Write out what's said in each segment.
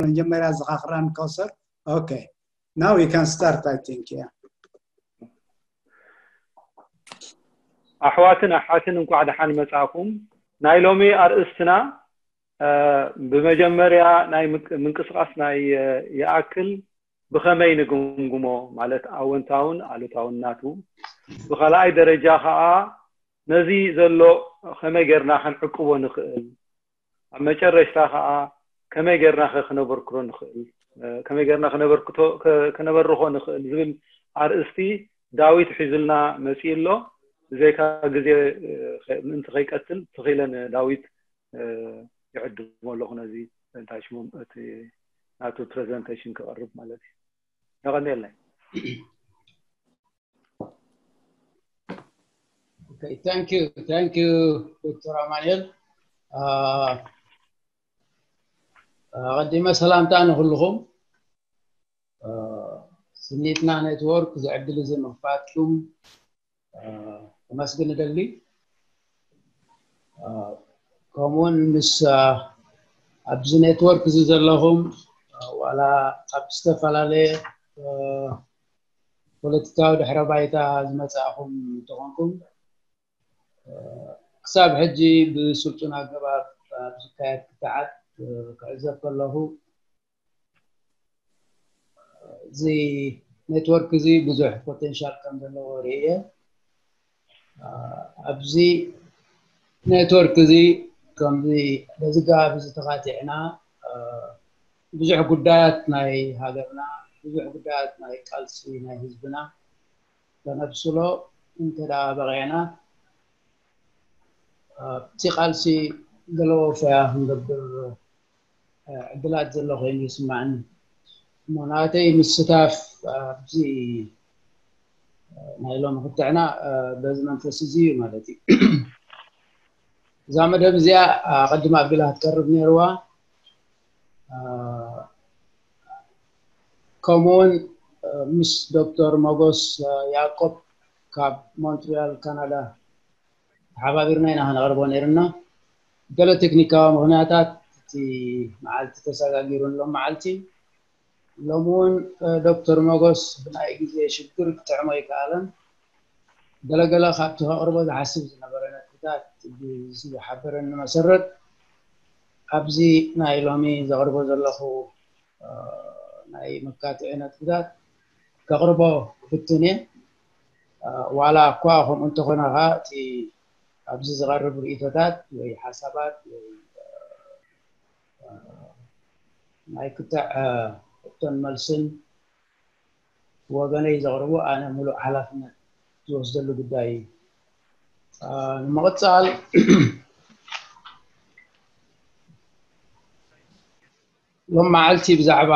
መጀመርያ ዝኻኽራን ከውሰር። Okay, now we can start, I think. Yeah. ኣሕዋትን ኣሓትን፣ እንኳዕ ደሓን መጻኹም። ናይ ሎሚ ኣርእስትና ብመጀመርያ ናይ ምንቅስቃስ ናይ ይኣክል ብኸመይ ንግምግሞ፣ ማለት ኣወንታውን ኣሉታውን ናቱ፣ ብኻልኣይ ደረጃ ከዓ ነዚ ዘሎ ከመይ ጌርና ክንዕቅቦ ንኽእል፣ ኣብ መጨረሽታ ከዓ ከመይ ጌርና ከ ክነበርክሮ ንኽእል፣ ከመይ ጌርና ከነበርክቶ ከነበርኾ ንኽእል ዝብል ኣርእስቲ ዳዊት ሒዙልና መጺኡ ኣሎ። ብዘይካ ግዜ ምእንቲ ከይቀትል ትኽኢለ ንዳዊት ይዕድሞ ኣለኹ፣ ነዚ እንታይ ሽሙ እቲ ናቱ ፕሬዘንቴሽን ክቐርብ ማለት እዩ። የቐንየለይ። Okay, thank you, thank you, ዶክተር ኣማኑኤል። ኣቐዲመ ሰላምታ ንኩልኹም። ስኒትና ኔትወርክ ዝዕድል እዚ ምኽፋትኩም ከመስግን እደሊ። ከምኡውን ምስ ኣብዚ ኔትወርክ እዚ ዘለኹም ዋላ ካብ ዝተፈላለየ ፖለቲካዊ ድሕረ ባይታ ዝመጻእኹም እንተኾንኩም፣ ክሳብ ሕጂ ብስልጡን ኣገባብ ኣብ ዝካየድ ክትዓት ክዕዘብ ከለኹ፣ እዚ ኔትወርክ እዚ ብዙሕ ፖቴንሻል ከም ዘለዎ ርእየ። ኣብዚ ኔትወርክ እዚ ከምዚ በዚ ጋብ እዚ ተኻቲዕና ብዙሕ ጉዳያት ናይ ሃገርና፣ ብዙሕ ጉዳያት ናይ ቃልሲ ናይ ህዝብና ከነብስሎ እንተ ደኣ በቒዕና፣ ኣብቲ ቃልሲ ገለ ወፈያ ክንገብር ዕድላት ዘሎ ኮይኑ ይስማዕኒ። እሞ ናተይ ምስታፍ ኣብዚ ናይ ሎሚ ክትዕና በዚ መንፈስ እዚ እዩ ማለት እዩ። እዛ መደብ እዚኣ ኣቐድማ ኣቢላ ክትቀርብ ነይርዋ። ከምኡውን ምስ ዶክተር ሞጎስ ያዕቆብ ካብ ሞንትሪያል ካናዳ ተሓባቢርና ኢና ከነቕርቦ ነይርና። ገለ ቴክኒካዊ ምኽንያታት እቲ መዓልቲ ተሰጋጊሩ ንሎም መዓልቲ። ሎሚ እውን ዶክተር ሞጎስ ብናይ ግዜ ሽግር ክጥዕሞ ኣይከኣለን። ገለገለ ካብቲ ከቕርቦ ዝሓስብ ዝነበረ ነጥብታት ብዝሓበረኒ መሰረት ኣብዚ ናይ ሎሚ ዘቕርቦ ዘለኹ ናይ መካትዒ ነጥብታት ከቕርቦ ክፍትን እየ። ዋላ እኳ ከምኡ እንተኾነ ኸዓ እቲ ኣብዚ ዝቐርብ ርእይቶታት ወይ ሓሳባት ወይ ናይ ክትዕ ሕቶን መልስን ወገነይ ዘቕርቦ ኣነ ሙሉእ ሓላፍነት ዝወስደሉ ጉዳይ እዩ። ንምቕጻል ሎም መዓልቲ ብዛዕባ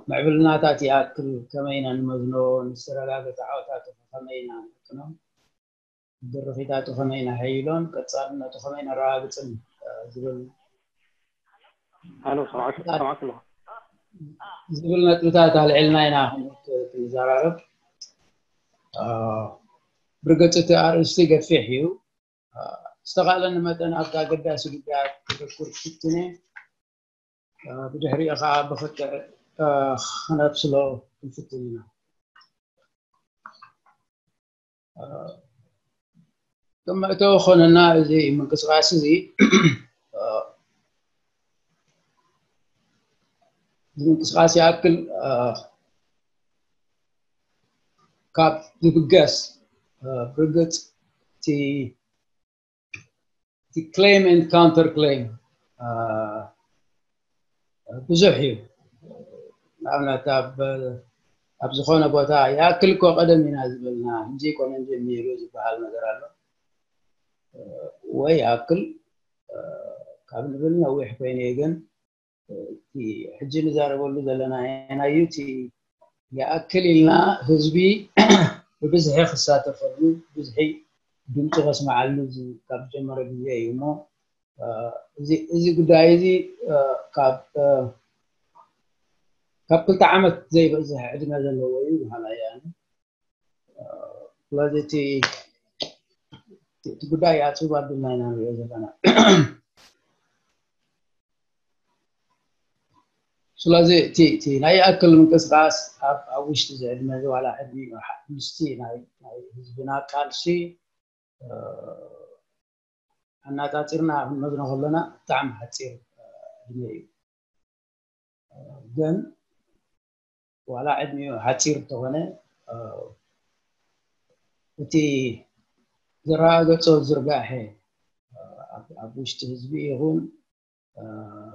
ምዕብልናታት ይኣክል ከመይ ኢና ንመዝኖ፣ ንዝተረጋገጸ ዓወታቱ ከመይ ኢና ንመጥኖ፣ ድርኺታቱ ከመይ ነሐይሎን ቀጻልነቱ ከመይ ነረጋግጽን ዝብል ኣነ ሰማዕኩ ኣለኹ። ዝብል ነጥብታት ኣልዒልና ኢና ክንዛራረብ። ብርግጽ እቲ ኣርእስቲ ገፊሕ እዩ። ዝተኻእለኒ መጠን ኣብቲ ኣገዳሲ ጉዳያት ክዘኩር ክፍትን እየ። ብድሕሪኡ ከዓ ብክትዕ ክነብስሎ ክንፍትን ኢና። ከም መእተዊ ክኾነና እዚ ምንቅስቃስ እዚ እዚ ምንቅስቃስ ይኣክል ካብ ዝብገስ ብርግፅ እቲ እቲ claim and counter claim ብዙሕ እዩ። ንኣብነት ኣብ ዝኾነ ቦታ ይኣክል እኮ ቀደም ኢና ዝበልና ሕጂ ኣይኮነን ጀሚሩ ዝበሃል ነገር ኣሎ ወይ ይኣክል ካብ ንብል ነዊሕ ኮይኑ እዩ ግን እቲ ሕጂ ንዛረበሉ ዘለና ናዩ እቲ ይኣክል ኢልና ህዝቢ ብብዝሒ ክሳተፈሉ ብዝሒ ድምፁ ከስመዓሉ ካብ ዝጀመረ ግዜ እዩ እሞ እዚ ጉዳይ እዚ ካብ ካብ ክልተ ዓመት ዘይበዝሕ ዕድመ ዘለዎ እዩ በሃላይ እየ። ስለዚ እቲ ጉዳይ ኣፅብ ኣቢልና ኢና ንሪኦ ዘለና። ስለዚ እቲ እቲ ናይ ይኣክል ምንቅስቃስ ኣብ ኣብ ውሽጢ እዚ ዕድመ እዚ ዋላ ዕድሚኡ ሓ- ምስቲ ናይ ናይ ህዝብና ቃልሲ እ፣ ኣነጻጺርና ክንመዝኖ ከለና ብጣዕሚ ሓጺር እ፣ ዕድመ እዩ። እ፣ ግን ዋላ ዕድሚኡ ሓጺር እንተኾነ እ፣ እቲ ዘረጋገጾ ዝርጋሐ እ፣ ኣብ ኣብ ውሽጢ ህዝቢ ይኹን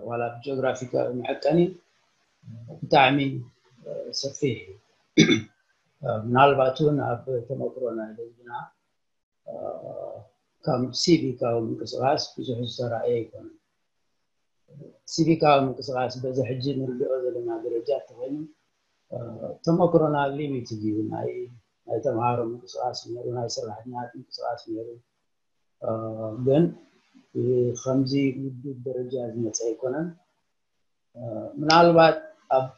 ዋላ ብጂኦግራፊካዊ መዐቀኒ ብጣዕሚ ሰፊሕ እዩ። ምናልባት እውን ኣብ ተመክሮ ናይ ህዝብና ከም ሲቪካዊ ምንቅስቃስ ብዙሕ ዝተረኣየ ኣይኮነን። ሲቪካዊ ምንቅስቃስ በዚ ሕጂ ንርድኦ ዘለና ደረጃ እንተኾይኑ ተመክሮና ሊሚት እዩ። ናይ ናይ ተምሃሮ ምንቅስቃስ ነይሩ፣ ናይ ሰራሕተኛታት ምንቅስቃስ ነይሩ። ግን ከምዚ ውዱብ ደረጃ ዝመፀ ኣይኮነን። ምናልባት ኣብ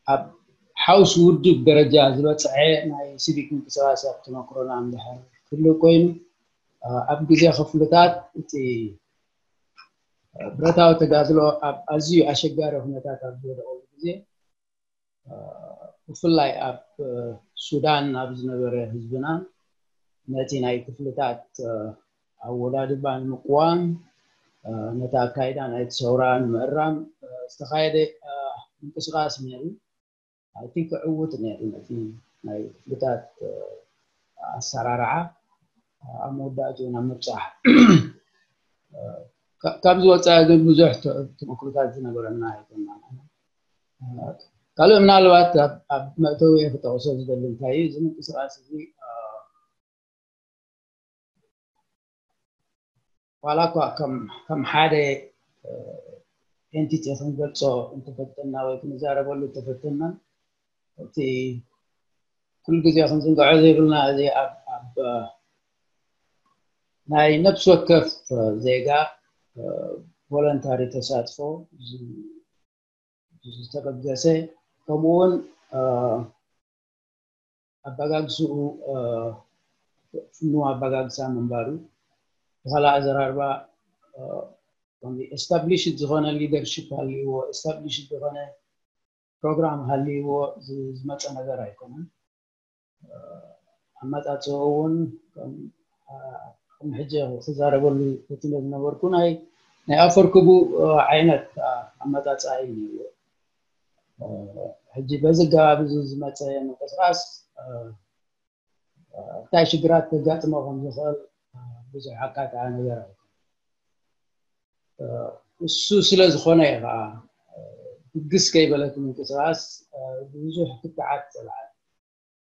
ኣብ ሓውሲ ውዱብ ደረጃ ዝበፅሐ ናይ ሲቪክ ምንቅስቃስ ኣብ ተመክሮና እንድሕር ክህሉ ኮይኑ ኣብ ግዜ ክፍልታት እቲ ብረታዊ ተጋድሎ ኣብ ኣዝዩ ኣሸጋሪ ኩነታት ኣብ ዝወደቐሉ ግዜ ብፍላይ ኣብ ሱዳን ኣብ ዝነበረ ህዝብና ነቲ ናይ ክፍልታት ኣወዳድባ ንምቅዋም ነቲ ኣካይዳ ናይቲ ሰውራ ንምእራም ዝተኻየደ ምንቅስቃስ ነይሩ። ኣይ ቲንክ ዕውት ነይሩ ነቲ ናይ ክፍልታት ኣሰራርዓ ኣብ መወዳእትኡ ናብ ምብፃሕ ካብዚ ወፃኢ ግን ብዙሕ ተመክሮታት ዝነበረና ኣይኮና። ካልእ ምናልባት ኣብ መእተዊ ክጠቕሶ ዝደሊ እንታይ እዩ እዚ ምንቅስቃስ እዚ ዋላ እኳ ከም ሓደ ኤንቲቲ ክንገልፆ እንተፈተና ወይ ክንዛረበሉ እንተፈተና እቲ ኩሉ ግዜ ክንዝንግዖ ዘይብልና እዚ ኣብ ናይ ነብሲ ወከፍ ዜጋ ቮለንታሪ ተሳትፎ ዝተበገሰ ከምኡውን ኣበጋግስኡ ፍኑ ኣበጋግሳ ምንባሩ ብካልእ ኣዘራርባ ኤስታብሊሽድ ዝኾነ ሊደርሽፕ ሃልይዎ ኤስታብሊሽድ ዝኾነ ፕሮግራም ሃልይዎ ዝመፀ ነገር ኣይኮነን። ኣመፃፅኡ እውን ከም ሕጂ ክዛረበሉ ፈቲነ ዝነበርኩ ናይ ናይ ኣፈርክቡ ዓይነት ኣመፃፅኣ እዩ ነይሩ። ሕጂ በዚ ኣገባብ እዚ ዝመፀ ምንቅስቃስ እንታይ ሽግራት ከጋጥሞ ከም ዝኽእል ብዙሕ ኣካትዓ ነገር ኣይኮነ። እሱ ስለ ዝኾነ እዩ ከዓ ብግስ ከይበለት ምንቅስቃስ ብዙሕ ክትዓት ተልዓል።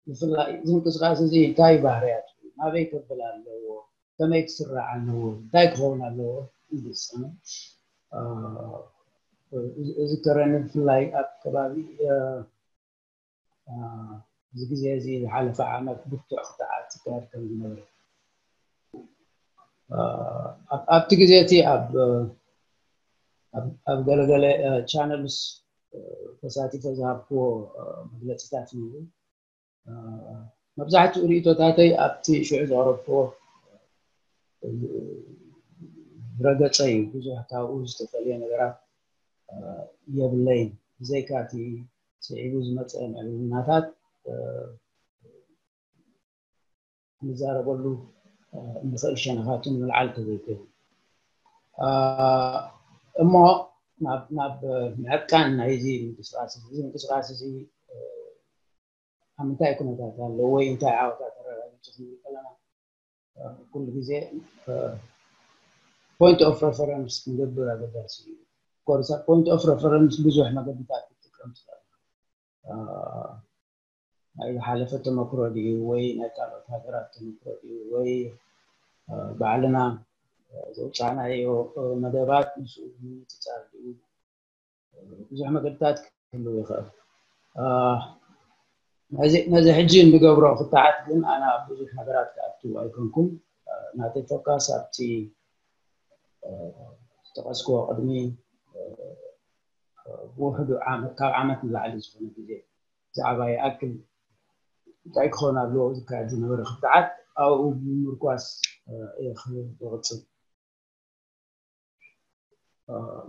ብፍላይ እዚ ምንቅስቃስ እዚ እንታይ ባህርያት እዩ? ናበይ ከብል ኣለዎ? ከመይ ክስራዕ ኣለዎ? እንታይ ክኸውን ኣለዎ? ይግስም። እዚ ከረኒ ብፍላይ ኣብ ከባቢ እዚ ግዜ እዚ ዝሓለፈ ዓመት ብርቱዕ ክትዓት ዝካየድ ከም ዝነበረ ኣብቲ ግዜ እቲ ኣብ ገለገለ ቻነልስ ተሳቲፈ ዝሃብክዎ መግለፅታት ነይሩ። መብዛሕትኡ ርእቶታተይ ኣብቲ ሽዑ ዘቕረብክዎ ረገፀ እዩ። ብዙሕ ካብኡ ዝተፈልየ ነገራት የብለይን። ብዘይካ እቲ ስዒቡ ዝመፀ ምዕብልናታት ንዛረበሉ ንኽእል ሸነኻቱ ንምልዓል ተዘይክእል እሞ ናብ ምዕቃን ናይዚ ምንቅስቃስ እዚ ምንቅስቃስ እዚ ኣብ ምንታይ ኩነታት ኣሎ ወይ እንታይ ዓወታት ኣረጋጊፁ ክንብል ከለና ኩሉ ግዜ point of reference ክንገብር ኣገዳሲ እዩ። ኮርሳ point of reference ብዙሕ መገድታት ክትጥቀም ትኽእል። ናይ ዝሓለፈ ተመክሮ ድዩ ወይ ናይ ካልኦት ሃገራት ተመክሮ ድዩ ወይ ባዕልና ዘውፃእናዮ መደባት ምስኡ ንምንፅፃር ድዩ ብዙሕ መገድታት ክህልው ይኽእል። ነዚ ሕጂ እንገብሮ ክትዓት ግን ኣነ ኣብ ብዙሕ ነገራት ክኣቱ ኣይኮንኩም። ናተይ ፎካስ ኣብቲ ዝጠቀስክዎ ቅድሚ ብውሕዱ ካብ ዓመት ንላዕሊ ዝኾነ ግዜ ብዛዕባ ይኣክል እንታይ ክኸውን ኣለዎ ዝካየድ ዝነበረ ክትዓት ኣብኡ ብምምርኳስ እየ ክቕፅል።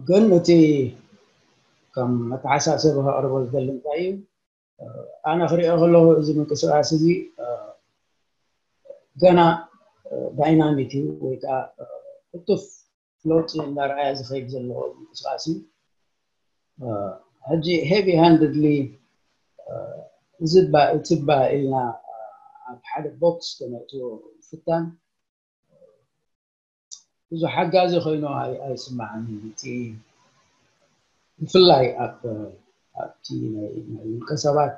ግን እቲ ከም መተሓሳሰቢ ከቕርቦ ዝደሊ እንታይ እዩ? ኣነ ክሪኦ ከለኹ እዚ ምንቅስቃስ እዚ ገና ዳይናሚክ እዩ ወይ ከዓ ቅልጡፍ ለውጢ እንዳረኣየ ዝኸይድ ዘሎ ምንቅስቃስ እዩ። ሕጂ ሄቪ ሃንድድሊ ዝባ እትባ ኢልና ኣብ ሓደ ቦክስ ተመእትዎ ፍታን ብዙ ሓጋዚ ኮይኑ ኣይስማዓኒ። እቲ ብፍላይ ኣብ ኣብቲ ናይ ውልቀ ሰባት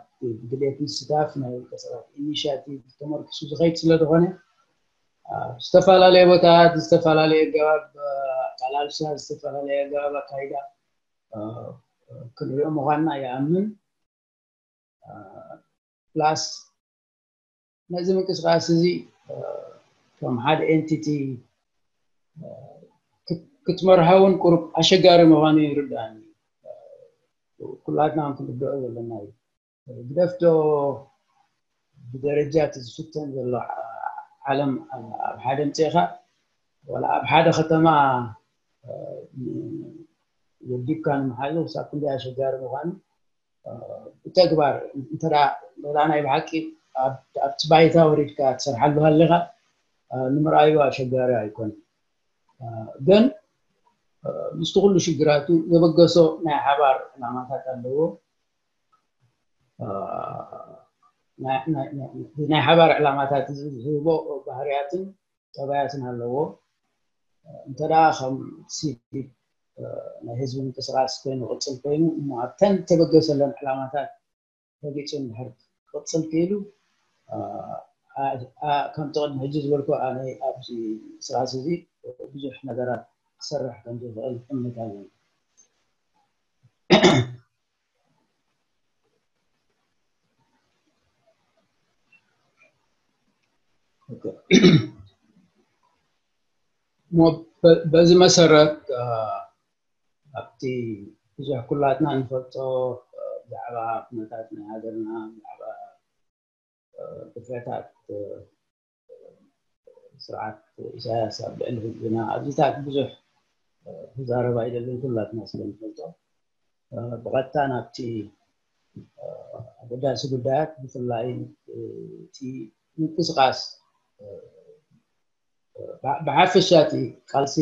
ድሌት ምስታፍ ናይ ውልቀ ሰባት ኢኒሽቲቭ ተመርኪሱ ዝኸይድ ስለ ዝኾነ ኣብ ዝተፈላለየ ቦታት ዝተፈላለየ ኣገባብ ኣቃላልሳ ዝተፈላለየ ኣገባብ ኣካይዳ ክንሪኦ ምዃንና ይኣምን። ፕላስ ነዚ ምንቅስቃስ እዚ ከም ሓደ ኤንቲቲ ክትመርሖ እውን ቁሩብ ኣሸጋሪ ምዃኑ ይርዳእኒ። ኩላትና ክንርድኦ ዘለና እዩ። ግደፍዶ ብደረጃ እቲ ዝፍተን ዘሎ ዓለም ኣብ ሓደ ምፅእኻ ዋላ ኣብ ሓደ ከተማ ወዲብካ ንምሓዙ ክሳብ ክንደይ ኣሸጋሪ ምዃኑ ብተግባር እንተ ናይ ብሓቂ ኣብቲ ባይታ ወሪድካ ትሰርሓሉ ሃሊኻ ንምርኣዩ ኣሸጋሪ ኣይኮነን። ግን ምስቲ ኩሉ ሽግራቱ ዘበገሶ ናይ ሓባር ዕላማታት ኣለዎ። ናይ ሓባር ዕላማታት ዝህቦ ባህርያትን ጠባያትን ኣለዎ። እንተ ደኣ ከም ሲቪክ ናይ ህዝቢ ምንቅስቃስ ኮይኑ ቅፅል ኮይኑ እሞ ኣብተን ተበገሰለን ዕላማታት ረጊፁ እንድሕር ክቕፅል ክኢሉ ከምቲ ቅድሚ ሕጂ ዝበልኩ ኣነ ኣብዚ ምንቅስቃስ እዚ ብዙሕ ነገራት ክሰርሕ ከም ዝኽእል እምነት ኣለኒ። በዚ መሰረት ኣብቲ ብዙሕ ኩላትና ንፈልጦ ብዛዕባ ኩነታት ናይ ሃገርና ብዛዕባ ግፍዕታት ስርዓት ኢሳያስ ኣብ ልዕሊ ህዝብና ኣብዚታት ብዙሕ ክዛረብ ኣይደልን ኩላትና ስለንፈልጦ ብቐጥታ ናብቲ ኣገዳሲ ጉዳያት ብፍላይ እቲ ምንቅስቃስ ብሓፈሻ እቲ ቃልሲ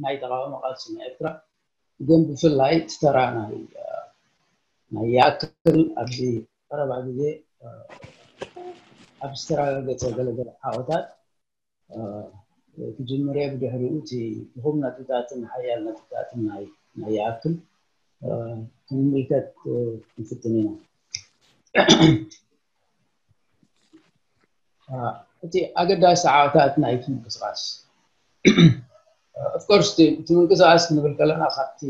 ናይ ተቃውሞ ቃልሲ ናይ ኤርትራ ግን ብፍላይ እቲ ተራ ናይ ይኣክል ኣብዚ ቀረባ ግዜ ኣብ ዝተረጋገፀ ገለገለ ዓወታት ክጅምር እየ። ብድሕሪኡ እቲ ድኹም ነጥብታትን ሓያል ነጥብታትን ናይ ይኣክል ክንምልከት ክንፍትን ኢና። እቲ ኣገዳሲ ዓወታት ናይቲ ምንቅስቃስ ኦፍኮርስ እቲ ምንቅስቃስ ክንብል ከለና ካብቲ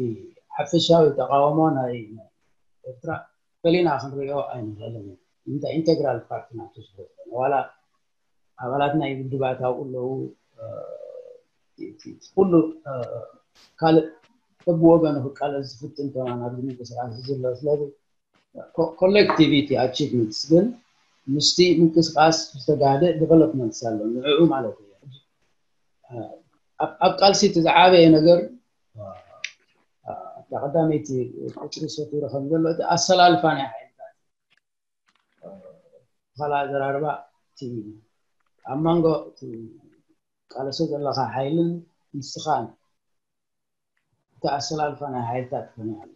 ሓፈሻዊ ተቃውሞ ናይ ኤርትራ ፈሊና ክንሪኦ ኣይንኽእልን። እንታይ ኢንቴግራል ፓርቲ ናቱ ስለ ዝኾነ ዋላ ኣባላት ናይ ውድባት ኣብኡ ኣለዉ። ኩሉ ካልእ በብወገኑ ክቃለስ ዝፍትን ከማን ኣብዚ ምንቅስቃስ ዘሎ ስለዚ ኮሌክቲቪቲ ኣቺቭመንትስ ግን ምስቲ ምንቅስቃስ ዝተጋህደ ዲቨሎፕመንትስ ኣሎ ንዕኡ ማለት እዩ። ኣብ ቃልሲ እቲ ዝዓበየ ነገር ኣብታ ቀዳመይቲ ቁፅሪ ሰፊሩ ከም ዘሎ እቲ ኣሰላልፋ ናይ ሓይልታት ብኻልእ ኣዘራርባ እቲ ኣብ መንጎ እቲ ቃለሶ ዘለካ ሓይልን ንስኻን እቲ ኣሰላልፋ ናይ ሓይልታት ክኾነ ኣሎ።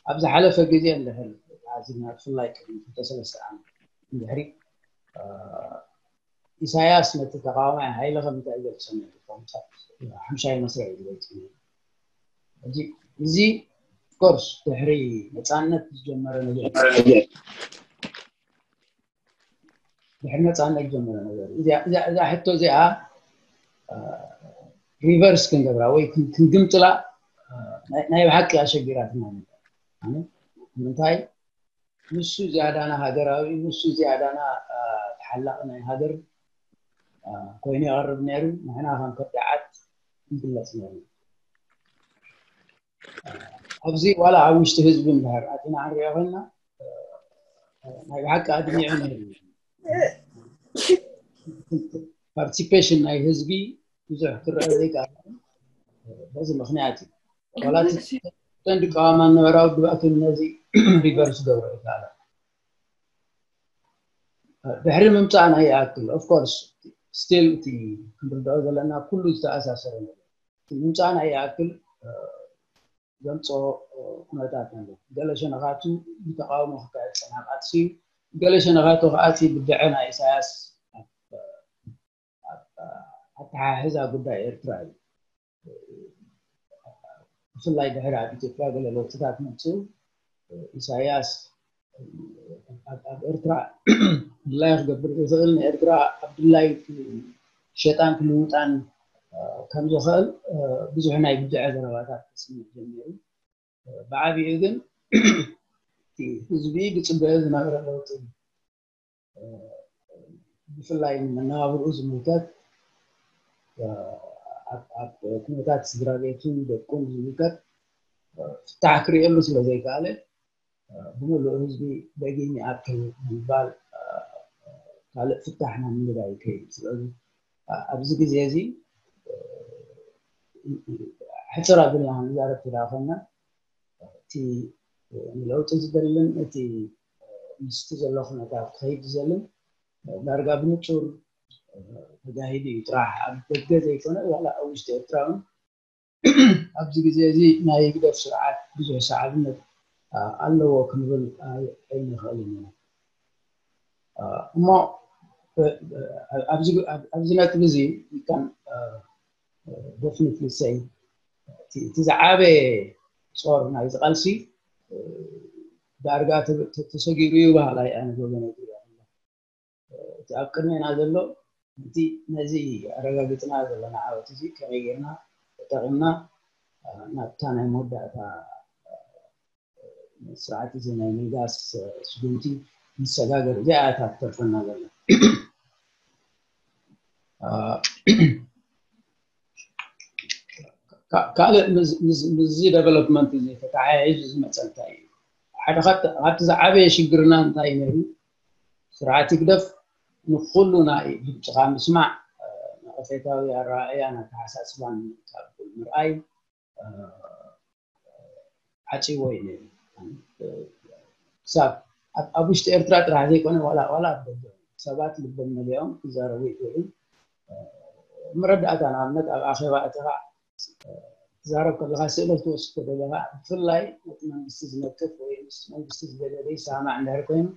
ኣብ ዝሓለፈ ግዜ እንድሕር ተዓዚብና ብፍላይ ቅድሚ ክልተ ሰለስተ ዓመት እንድሕሪ ኢሳያስ ነቲ ተቃዋማይ ሓይሊ ከም እንታይ ይገልጾ ነይሩ? ሓምሻይ መስርዕ እዩ ዝገልጾ ነይሩ። ሕጂ እዚ ኦፍኮርስ ድሕሪ ነፃነት ዝጀመረ ነገር ድሕሪ ነፃነት ዝጀመረ ነገር እዚኣ ሕቶ እዚኣ ሪቨርስ ክንገብራ ወይ ክንግምጥላ ናይ ብሓቂ ኣሸጊራትና ንምንታይ ንሱ ዝያዳና ሃገራዊ ንሱ ዝያዳና ተሓላቂ ናይ ሃገር ኮይኑ ይቐርብ ነይሩ። ንሕና ከም ከዳዓት ይግለፅ ነይሩ። ኣብዚ ዋላ ኣብ ውሽጢ ህዝቢ እንድሕር ኣቲና ክንሪኦ ኮይና ናይ ብሓቂ ኣድሚዑ ነይሩ። ፓርቲሲፔሽን ናይ ህዝቢ ብዙሕ ክረአ ዘይከኣል በዚ ምክንያት እዩ። ዋላ እቲ እተን ድቃዋማ ነበራ ውድባትን ነዚ ሪቨርስ ገብሮ ይከኣላ። ድሕሪ ምምፃእና ይኣክል፣ of course፣ still እቲ ክንርድኦ ዘለና ኩሉ ዝተኣሳሰረ ነገር። እቲ ምምፃእና ይኣክል፣ እ፣ ዘምፅኦ፣ እ፣ ኩነታት ኣሎ። ገለ ሸነኻቱ ብተቃውሞ ክካየድ ዝፀንሐ ቃልሲ እዩ። ገለ ሸነኻቱ ከዓ እቲ ብድዐ ናይ ኢሳያስ ኣብ፣ ኣብ ኣተሓሕዛ ጉዳይ ኤርትራ እዩ። ብፍላይ ድሕሪ ኣብ ኢትዮጵያ ገለ ለውጥታት መፅኡ፣ ኢሳያስ ኣብ፣ ኣብ ኤርትራ ድላይ ክገብር ዝኽእል፣ ንኤርትራ ኣብ ድላይ ሸጣን ክልውጣን ከም ዝኽእል ብዙሕ ናይ ብድዐ ዘረባታት ክስምዕ ጀሚሩ። ብዓቢኡ ግን እቲ ህዝቢ ዝፅበዮ ዝነበረ ለውጢ፣ ብፍላይ ንመነባብርኡ ዝምልከት፣ ኣብ፣ ኣብ ኩነታት ስድራ ቤቱን ደቁን ዝምልከት ፍታሕ ክርእየሉ ስለ ዘይከኣለ፣ ብምሉእ ህዝቢ ደጊም ይኣክል ብምባል ካልእ ፍታሕ ናብ ምንዳይ ይከይድ። ስለዚ ኣብዚ ግዜ እዚ ሕፅር ኣቢልና ክንዛረብ ተደኣ ኮይና፣ እቲ ንለውጢ ዝደልን እቲ ምስቲ ዘሎ ኩነታት ክኸይድ ዝደልን ዳርጋ ብንጹር ተጋሂዱ እዩ። ጥራሕ ኣብ ደገ ዘይኮነ፣ ዋላ ኣብ ውሽጢ ኤርትራ እውን ኣብዚ ግዜ እዚ ናይ ህግደፍ ስርዓት ብዙሕ ሰዓብነት፣ አ፣ ኣለዎ ክንብል ኣይ-፣ ኣይንኽእልን ኢና። አ፣ እሞ፣ እ፣ እ፣ ኣብዚ፣ ኣብ-፣ ኣብዚ ነጥቢ እዚ you can, እ፣ እ፣ definitely say እቲ፣ እቲ ዝዓበየ ጾር ናይዚ ቃልሲ፣ እ፣ ዳርጋ ተ-፣ ተ-፣ ተሰጊሩ እዩ በሃላይ ኣነ ብወገነይ ክሪኦ ከለኹ። እቲ ኣብ ቅድሜና ዘሎ፣ እቲ ነዚ ኣረጋጊጽና ዘለና ዓወት እዚ ከመይ ጌርና ተጠቒምና፣ እ፣ ናብታ ናይ መወዳእታ፣ እ፣ ስርዓት እዚ ናይ ምልጋስ፣ እ፣ ስጉምቲ ንሰጋገር፣ እዚኣ እያ እታ ትተርፈና ዘላ። እ፣ ካ-፣ ካልእ ምስ፣ ምስ፣ ምስዚ ዴቨሎፕመንት እዚ ተተሓሒዙ ዝመጸ እንታይ እዩ? ሓደ ካብቲ፣ ካብቲ ዝዓበየ ሽግርና እንታይ እዩ ነይሩ? ስርዓት ህግደፍ ንኹሉ ናይ ድምፅኻ ምስማዕ፣ እ፣ ነቐፌታዊ ኣረኣእያን ኣተሓሳስባን ካብ ምርኣይ፣ እ፣ ዓፂዎ እዩ ነይሩ። እ፣ ክሳብ ኣብ፣ ኣብ ውሽጢ ኤርትራ ጥራሕ ዘይኮነ፣ ዋላ፣ ዋላ ኣብ ደገ ሰባት ልቦም መሊኦም ክዛረቡ ይኽእሉ። እ፣ መረዳእታ፣ ንኣብነት ኣብ ኣኼባ ኣቲኻ ትዛረብ ከለኻ፣ ስእለት ክትወስድ ከደለኻ፣ ብፍላይ ነቲ መንግስቲ ዝነቅፍ ወይ ምስ መንግስቲ ዝደለ ዘይሰማማዕ እንድሕር ኮይኑ፣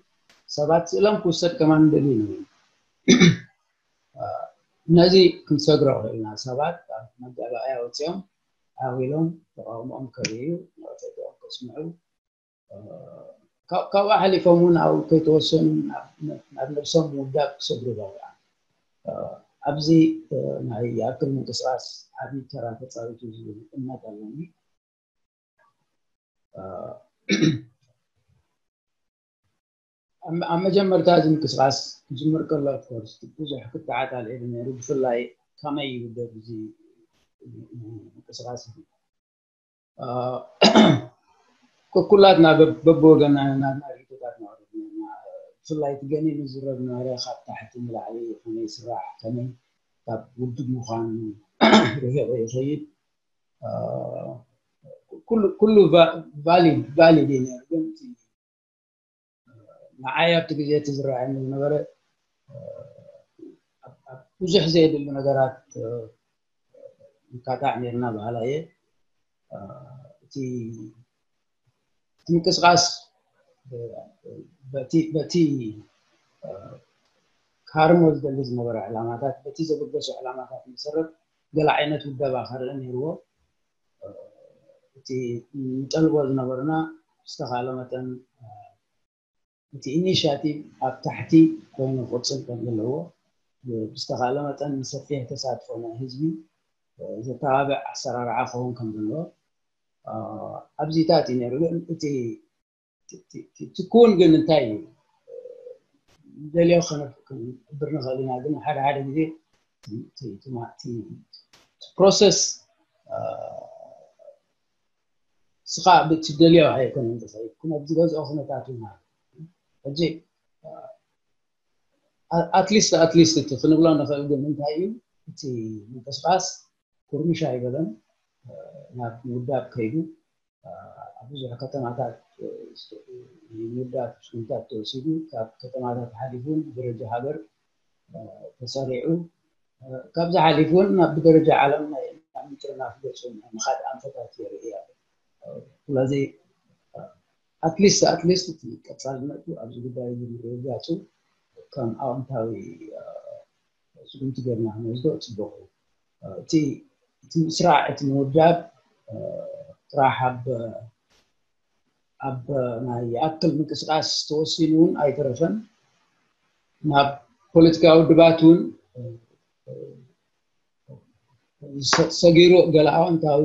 ሰባት ስእሎም ክውሰድ ከማን ንደሊ ኢና። እ፣ ነዚ ክንሰግሮ ክእል ኢና። ሰባት ካብ መጋባእያ ወፂኦም ዓው ኢሎም ተቃውሞኦም ከርእዩ፣ ነቐፌታኦም ከስምዑ፣ እ፣ ካብ-፣ ካብኡ ሓሊፎም እውን ኣብ ከይተወሰኑ ናብ፣ ናብ ነብሶም ምውዳብ ክሰግሩ ይገብሩ። እ፣ ኣብዚ፣ እ፣ ናይ ይኣክል ምንቅስቃስ ዓብዪ ተራ ተፃዊቱ ዝብል እምነት ኣለኒ። እ፣ ኣብ፣ ኣብ መጀመርታ እዚ ምንቅስቃስ ክጅምር ከሎ፣ of course፣ ብዙሕ ክተዓታተዕ ኢሉ ነይሩ። ብፍላይ ከመይ ይውደብ እዚ ምንቅስቃስ እዚ? እ፣ ኩላትና በብ-፣ በብወገንና ናትና ርእይቶታት ነቕርብ ነርና። ብፍላይ እቲ ገኒኑ ዝዝረብ ነበረ፣ ካብ ታሕቲ ንላዕሊ ከመይ ይስራሕ፣ ከመይ ካብ ውድብ ምዃኑ ርሒቑ ይኸይድ። እ፣ ኩሉ፣ ኩሉ ቫ-፣ ቫሊድ፣ ቫሊድ እዩ ነይሩ። ግን እቲ ንዓይ ኣብቲ ግዜ እቲ ዝረኣየኒ ዝነበረ፣ እ፣ ኣብ፣ ኣብ ብዙሕ ዘየድሊ ነገራት፣ እ፣ ንካታዕ ነይርና በሃላይ እየ። እ፣ እቲ፣ እቲ ምንቅስቃስ፣ እ፣ በቲ፣ በቲ፣ እ፣ ክሃርሞ ዝደሊ ዝነበረ ዕላማታት፣ በቲ ዘበገሶ ዕላማታት መሰረት ገለ ዓይነት ውደባ ከርኢ ነይርዎ። እ፣ እቲ ንጠልቦ ዝነበርና ብዝተኻእለ መጠን፣ እ፣ እቲ ኢኒሽያቲቭ ኣብ ታሕቲ ኮይኑ ክቕጽል ከም ዘለዎ፣ ብዝተኻእለ መጠን ንሰፊሕ ተሳትፎ ናይ ህዝቢ፣ እ፣ ዘተባብዕ ኣሰራርዓ ክኸውን ከም ዘለዎ፣ እ፣ ኣብዚታት እዩ ነይሩ። ግን እቲ፣ እቲ፣ እቲ፣ እቲ ክውን ግን እንታይ እዩ? ንደልዮ ከነ-፣ ክንብር ንኽእል ኢና፣ ግን ሓደ ሓደ ግዜ እቲ፣ እቲ፣ እቲ ማ-፣ እቲ፣ እቲ ፕሮሰስ፣ እ፣ ንስኻ ብትደልዮ ኣይኮነን ዝኸይድ፣ ኩነ-፣ ዝገዝኦ ኩነታት እውን ኣሎ። ሕጂ፣ ኣ-፣ ኣትሊስት፣ ኣትሊስት እቲ ክንብሎ ንኽእል ግን እንታይ እዩ፣ እቲ ምንቅስቃስ ኩርምሽ ኣይበለን፣ እ፣ ናብ ምውዳብ ከይዱ፣ ኣብ ብዙሕ ከተማታት ምውዳብ ስጉምታት ተወሲዱ፣ ካብ ከተማታት ሓሊፉ ብደረጃ ሃገር ተሰሪዑ፣ ካብዚ ሓሊፉ እውን ናብ ብደረጃ ዓለም ናይ ምጥርናፍ ገፁ ናይ ምኻድ ኣንፈታት የርኢ ኣሎ። ስለዚ ኣትሊስት ኣትሊስት እቲ ቀፃልነቱ ኣብዚ ጉዳይ እዚ ምርግጋፁ ከም ኣወንታዊ ስጉምቲ ጌርና ክንወስዶ ፅቡቕ እዩ። እቲ ምስራዕ እቲ ምውዳብ ጥራሕ ኣብ ኣብ ናይ ይኣክል ምንቅስቃስ ተወሲኑ እውን ኣይተረፈን፣ ናብ ፖለቲካዊ ውድባት እውን ሰጊሩ ገለ ኣወንታዊ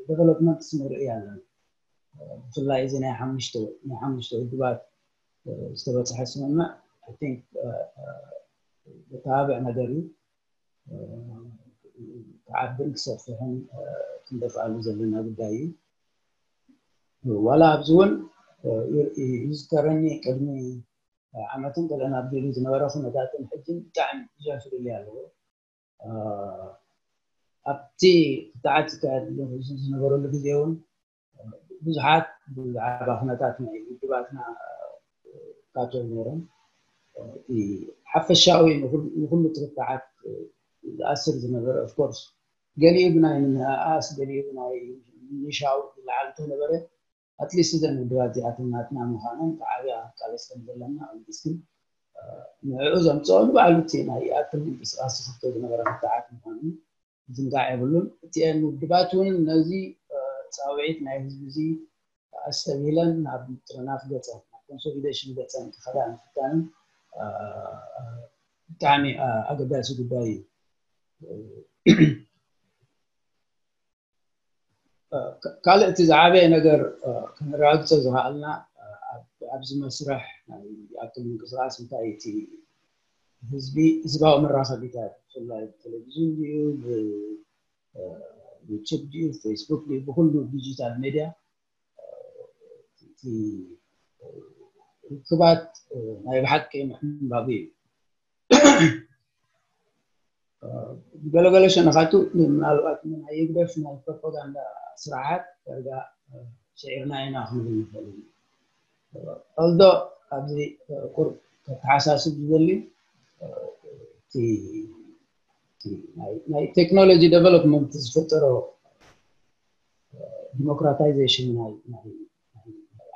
ዴቨሎፕመንት ንርኢ ኣለና። ብፍላይ እዚ ናይ ሓሙሽተ ናይ ሓሙሽተ ውድባት ዝተበፅሐ ስምምዕ I think ዘተባብዕ ነገር እዩ። ክዓብን ክሰፍሕን ክንደፍኣሉ ዘለና ጉዳይ እዩ። ዋላ ኣብዚ እውን ይዝከረኒ ቅድሚ ዓመትን ገለን ኣቢሉ ዝነበረ ኩነታትን ሕጅን ብጣዕሚ ብዙሕ ፍልልይ ኣለዎ። ኣብቲ ክትዓት ዝካየድ ዝነበረሉ ግዜ እውን ብዙሓት ብዛዕባ ኩነታት ናይ ውድባትና ካቶል ነይሮም። እቲ ሓፈሻዊ ንኩሉ ትርታዓት ዝኣስር ዝነበረ ኦፍኮርስ ገሊኡ ብናይ ምንእኣስ ገሊኡ ብናይ ምንሻው ይለዓል እንተነበረ ኣትሊስት እዘን ውድባት እዚኣተን ናትና ምዃነን ክዓብያ ክቃለስ ከም ዘለና ኣልጊስ ግን ንዕኡ ዘምፅኦ ንባዕሉ እቲ ናይ ይኣክል ምንቅስቃስ ዝኽቶ ዝነበረ ክትዓት ምዃኑ ዝንጋዕ የብሉን። እቲአን ውድባት እውን ነዚ ፃውዒት ናይ ህዝቢ እዚ ኣስተብሂለን ናብ ምጥርናፍ ገፀን ናብ ኮንሶሊዴሽን ገፀን ክኸዳ ምፍታንን ብጣዕሚ ኣገዳሲ ጉዳይ እዩ። ካልእ እቲ ዝዓበየ ነገር ከነረጋግፀ ዝኸኣልና ኣብዚ መስርሕ ናይ ይኣክል ምንቅስቃስ እንታይ እቲ ህዝቢ ህዝባዊ መራኸቢታት ብፍላይ ብቴሌቪዥን ድዩ ብዩቱብ ድዩ ፌስቡክ ድዩ ብኩሉ ዲጂታል ሜድያ ርክባት ናይ ብሓቂ ምሕንባብ እዩ። ገለገለ ሸነኻቱ ምናልባት ናይ ይግደፍ ናይ ፕሮፓጋንዳ ስርዓት ዳርጋ ስዒርና ኢና ክንብል ንኽእል ኢና። ኦልዶ ኣብዚ ቁርብ ከተሓሳስብ ዝደሊ ናይ ቴክኖሎጂ ዴቨሎፕመንት ዝፈጠሮ ዲሞክራታይዜሽን ናይ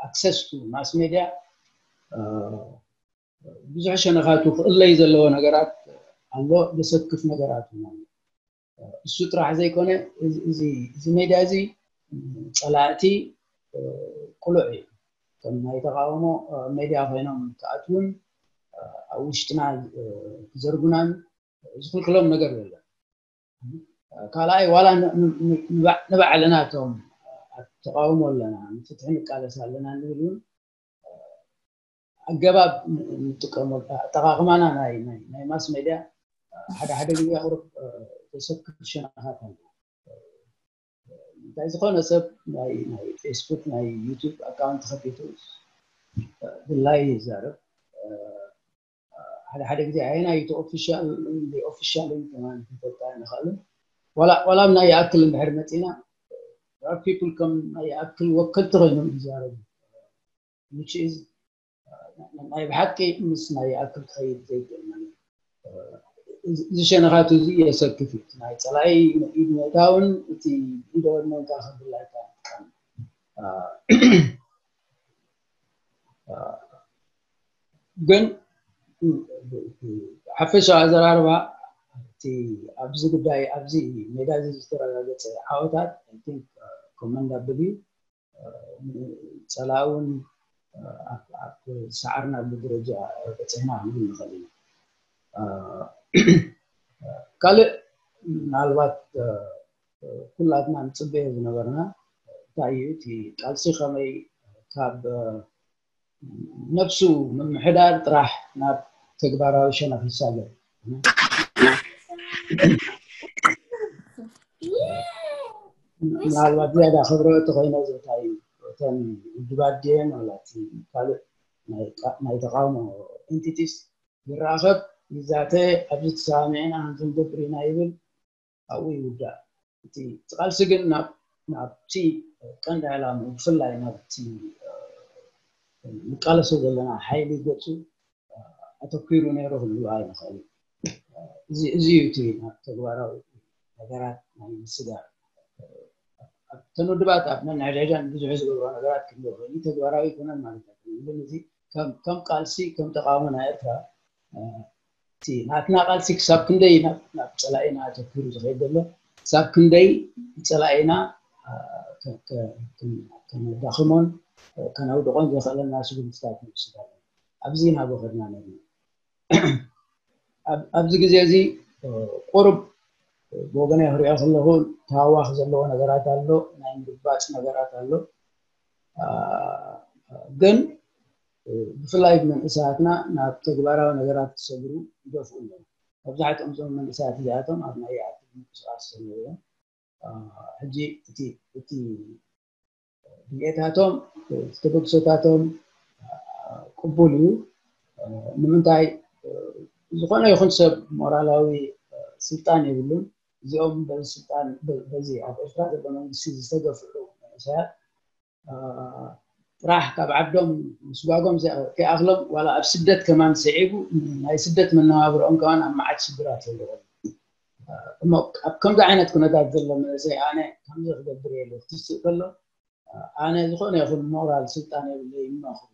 ኣክሰስ ቱ ማስ ሜድያ ብዙሕ ሸነኻቱ ክእለይ ዘለዎ ነገራት ኣሎ፣ ዘሰክፍ ነገራት እውን ኣሎ። እሱ ጥራሕ ዘይኮነ እዚ ሜድያ እዚ ፀላእቲ ቅሉዕ እዩ። ከም ናይ ተቃውሞ ሜድያ ኮይኖም ክኣትውን ኣብ ውሽጥና ክዘርጉናን ዝኽልክሎም ነገር የለን። ካልኣይ ዋላ ንባዕልና እቶም ኣብ ተቃውሞ ኣለና ንፍትሒ ንቃለስ ኣለና ንብል እውን ኣገባብ ንጥቀመሉ ኣጠቃቅማና ናይ ማስ ሜድያ ሓደ ሓደ ግዜ ቁሩብ ዘሰክፍ ሸነኻት ኣሎ። እንታይ ዝኾነ ሰብ ናይ ፌስቡክ ናይ ዩቱብ ኣካውንት ከፊቱ ድላይ ይዛረብ። ሓደ ሓደ ግዜ ኣየናይ እቲ ኦፊሻል ኦፊሻል ከማን ክንፈልጣ ንኽእልን ዋላ ናይ ይኣክል እንድሕር መፂና ፒፕል ከም ናይ ይኣክል ወከልቲ ኮይኖም ይዛረቡ። ናይ ብሓቂ ምስ ናይ ይኣክል ክኸይድ ዘይክእል ማለት እዚ ሸነኻቱ እዚ የሰክፍ እዩ። ናይ ፀላኢ ኢድ ምእታውን እቲ ኢደ ወድመንካ ክብላይካ ምጥቃም ግን ሓፈሻዊ ኣዘራርባ እቲ ኣብዚ ጉዳይ ኣብዚ ሜዳ እዚ ዝተረጋገፀ ዓወታት ኮመንዳብል እዩ። ፀላእ እውን ኣብ ሰዓርናሉ ደረጃ በፂሕና ክንብል ንኽእል ኢና። ካልእ ምናልባት ኩላትና ንፅበዮ ዝነበርና እንታይ እዩ እቲ ቃልሲ ከመይ ካብ ነብሱ ምምሕዳር ጥራሕ ናብ ተግባራዊ ሸነኽ ይሳገር። ምናልባት ዝያዳ ክብረወ ተኮይነ እንታይ እዩ እተን ውድባት ድየን ዋላ እቲ ካልእ ናይ ተቃውሞ ኤንቲቲስ ይራኸብ ይዛተ ኣብዚ ተሰማሚዕና ከምዚ ንገብር ኢና ይብል ኣብኡ ይውዳእ። እቲ ቃልሲ ግን ናብ ናብቲ ቀንዲ ዕላምኡ ብፍላይ ናብቲ ንቃለሶ ዘለና ሓይሊ ገፁ ኣተኪሩ ነይሩ ክንብሎ ኣይንኽእል። እዚ እዩ እቲ ናብ ተግባራዊ ነገራት ናይ ምስጋር ኣብተን ውድባት ኣብ ነንሕድሕደን ብዙሕ ዝገብሮ ነገራት ክህሉ ይኽእል እዩ፣ ተግባራዊ ኣይኮነን ማለት ኣይኮነን። ግን እዚ ከም ቃልሲ ከም ተቃውሞ ናይ ኤርትራ እቲ ናትና ቃልሲ ክሳብ ክንደይ ናብ ፀላኢና ኣተኪሩ ዝኸይድ ዘሎ፣ ክሳብ ክንደይ ፀላኢና ከነዳኽሞን ከነውድቆን ዘኽእለና ስጉምትታት ንወስድ ኣለና። ኣብዚ ኢና ከድና ነርና። ኣብዚ ግዜ እዚ ቁሩብ ብወገነይ ክሪኦ ከለኹ ተሃዋኽ ዘለዎ ነገራት ኣሎ፣ ናይ ምርባፅ ነገራት ኣሎ። ግን ብፍላይ መንእሰያትና ናብ ተግባራዊ ነገራት ክሰግሩ ይደፍኡ ኣለዉ። መብዛሕትኦም እዞም መንእሰያት እዚኣቶም ኣብ ናይ ኣክል ምንቅስቃስ ዘለዉ እዮም። ሕጂ እቲ ድልየታቶም፣ ተበግሶታቶም ቅቡል እዩ። ንምንታይ ዝኾነ ይኹን ሰብ ሞራላዊ ስልጣን የብሉን። እዚኦም በዚ ስልጣን በዚ ኣብ ኤርትራ ዘሎ መንግስቲ ዝተገፍዑ መንእሰያት ጥራሕ ካብ ዓዶም ምስጓጎም ከይኣኽሎም ዋላ ኣብ ስደት ከማን ስዒቡ ናይ ስደት መነባብሮኦም ከማን ኣብ መዓት ሽግራት የለዎም። እሞ ኣብ ከምዚ ዓይነት ኩነታት ዘሎ መንእሰይ ኣነ ከምዚ ክገብር የለ ክትስእ ከሎ ኣነ ዝኾነ ይኹን ሞራል ስልጣን የብለይ ይመኽሩ።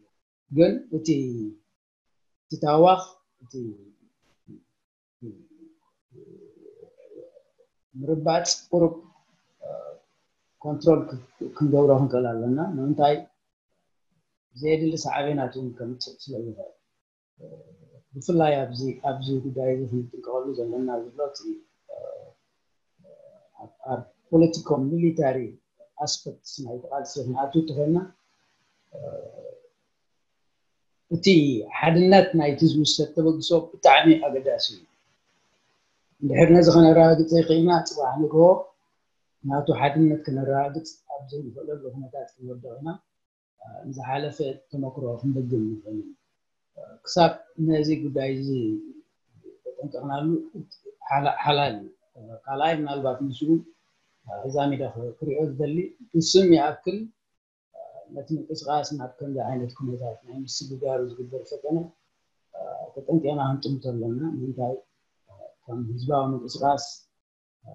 ግን እቲ እቲ ታዋኽ እቲ ምርባፅ ቁሩብ ኮንትሮል ክንገብሮ ክንክእል ኣለና። ንምንታይ ዘየድሊ ሳዕቤናት እውን ከምፅእ ስለ ዝኽእል ብፍላይ ኣብዚ ኣብዚ ጉዳይ እዚ ክንጥንቀቐሉ ዘለና ዝብሎ እቲ ኣብ ፖለቲኮ ሚሊታሪ ኣስፐክትስ ናይ ቃልሲ ክንኣቱ እንተኾይና እቲ ሓድነት ናይቲ ዝውሰድ ተበግሶ ብጣዕሚ ኣገዳሲ እዩ። እንድሕር ነዚ ከነረጋግፅ ይኽእልና ፅባሕ ንግሆ ናቱ ሓድነት ከነረጋግፅ ኣብ ዘይንኽእለሉ ኩነታት ክንወድቕ ኢና። ንዝሓለፈ ተመክሮ ክንደግም ንኽእል ኢና። ክሳብ ነዚ ጉዳይ እዚ ተጠንቀቕናሉ ሓላል እዩ። ካልኣይ ምናልባት ምስኡ እዛ ሚዳ ክሪኦ ዝደሊ ብስም ይኣክል ነቲ ምንቅስቃስ ናብ ከምዚ ዓይነት ኩነታት ናይ ምስግጋሩ ዝግበር ፈተነ ተጠንቂቕና ክንጥምቶ ኣለና። ምንታይ ከም ህዝባዊ ምንቅስቃስ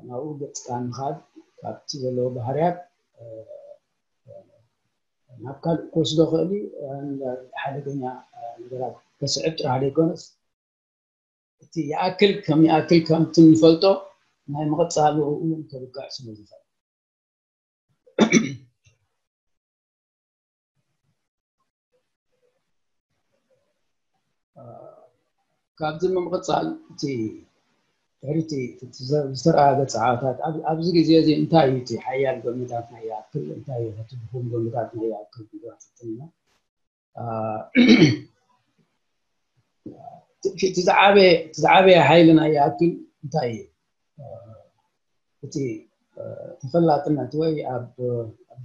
ናብኡ ገፅካ ምኻድ ካብቲ ዘለዎ ባህርያት ናብ ካልእ ክወስዶ ክእል እዩ። ሓደገኛ ነገራት ከስዕብ ጥራሕ ዘይኮነስ እቲ ይኣክል ከም ይኣክል ከምቲ ንፈልጦ ናይ ምቕፃል እውን ከብቅዕ ስለ ዝኽእል ካብዚ ንምቕፃል እቲ ድሕሪቲ ዝተረኣገፀ ዓወታት ኣብዚ ግዜ እዚ እንታይ እዩ እቲ ሓያል ጎንታት ናይ ይኣክል እንታይ እዩ እቲ ድኹም ጎንታት ናይ ይኣክል ክብላ ፈትን ኢና እቲ ዝዓበየ ሓይሊ ናይ ይኣክል እንታይ እዩ እቲ ተፈላጥነት ወይ ኣብ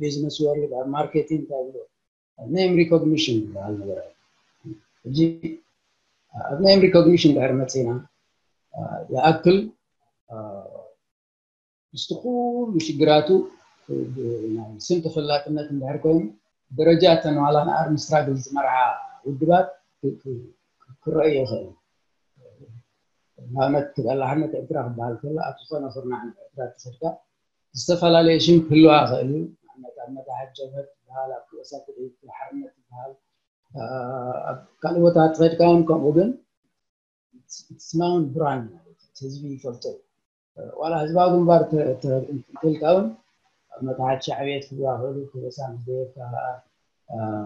ቢዝነስ ወርልድ ኣብ ማርኬቲንግ እንታይ ብሎ ኔም ሪኮግኒሽን ዝበሃል ነገር ሕጂ ኣብ ኔም ሪኮግኒሽን ድሕር መፅና ይኣክል ምስቲ ኩሉ ሽግራቱ ናይ ስም ተፈላጥነት እንድሕር ኮይኑ ደረጃ እተን ዋላ ንኣርም ስትራግል ዝመርሓ ውድባት ክረአ ይኽእል። ንኣብነት ተቃላሕነት ኤርትራ ክበሃል ከሎ ኣብ ዝኾነ ኩርናዕ ኤርትራ ተኸድካ ዝተፈላለየ ሽም ክህልዋ ይኽእል እዩ። ንኣብነት ኣብ መታሕት ጀብሀት ትበሃል፣ ኣብ ክእሳ ትድዒት ሓርነት ትበሃል፣ ኣብ ካልእ ቦታ ትኸድካ እውን ከምኡ ግን ስማውን ብራንድ ማለት ህዝቢ ይፈልጦ ዋላ ህዝባዊ ግንባር እንተልካ እውን ኣብ መታሓት ሻዕብየት ክህልዋ ክእሉ ክርእሳ ምስ ደየብካ ከዓ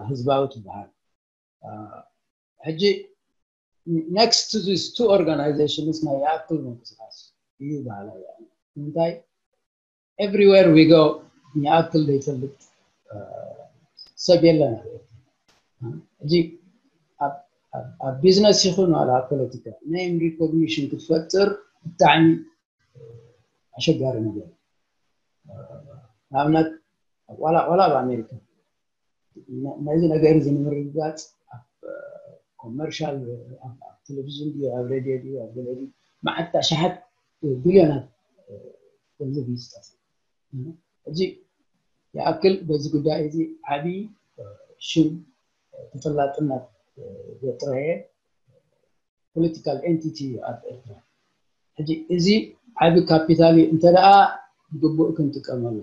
ህዝባዊ ትበሃል ሕጂ next to this two organizations ናይ ይኣክል ምንቅስቃስ እዩ በሃላ ንምንታይ everywhere we go ይኣክል ዘይፈልጥ ሰብ የለን ሕጂ ኣብ ቢዝነስ ይኹን ዋላ ኣብ ፖለቲካ ኔም ሪኮግኒሽን ክትፈጥር ብጣዕሚ ኣሸጋሪ ነገር ንኣብነት ዋላ ኣብ ኣሜሪካ ነዚ ነገር እዚ ንምርግጋፅ ኣብ ኮመርሻል ኣብ ቴሌቪዥን ድዩ ኣብ ሬድዮ ድዩ ኣብ ገለ ድዩ መዓት ኣሽሓት ቢልዮናት ገንዘብ እዩ ዝጠፍ እዚ ይኣክል በዚ ጉዳይ እዚ ዓብዪ ሽም ተፈላጥነት ዘጥረየ ፖለቲካል ኤንቲቲ እዩ ኣብ ኤርትራ። ሕጂ እዚ ዓቢ ካፒታል እዩ እንተ ደኣ ብግቡእ ክንጥቀመሉ።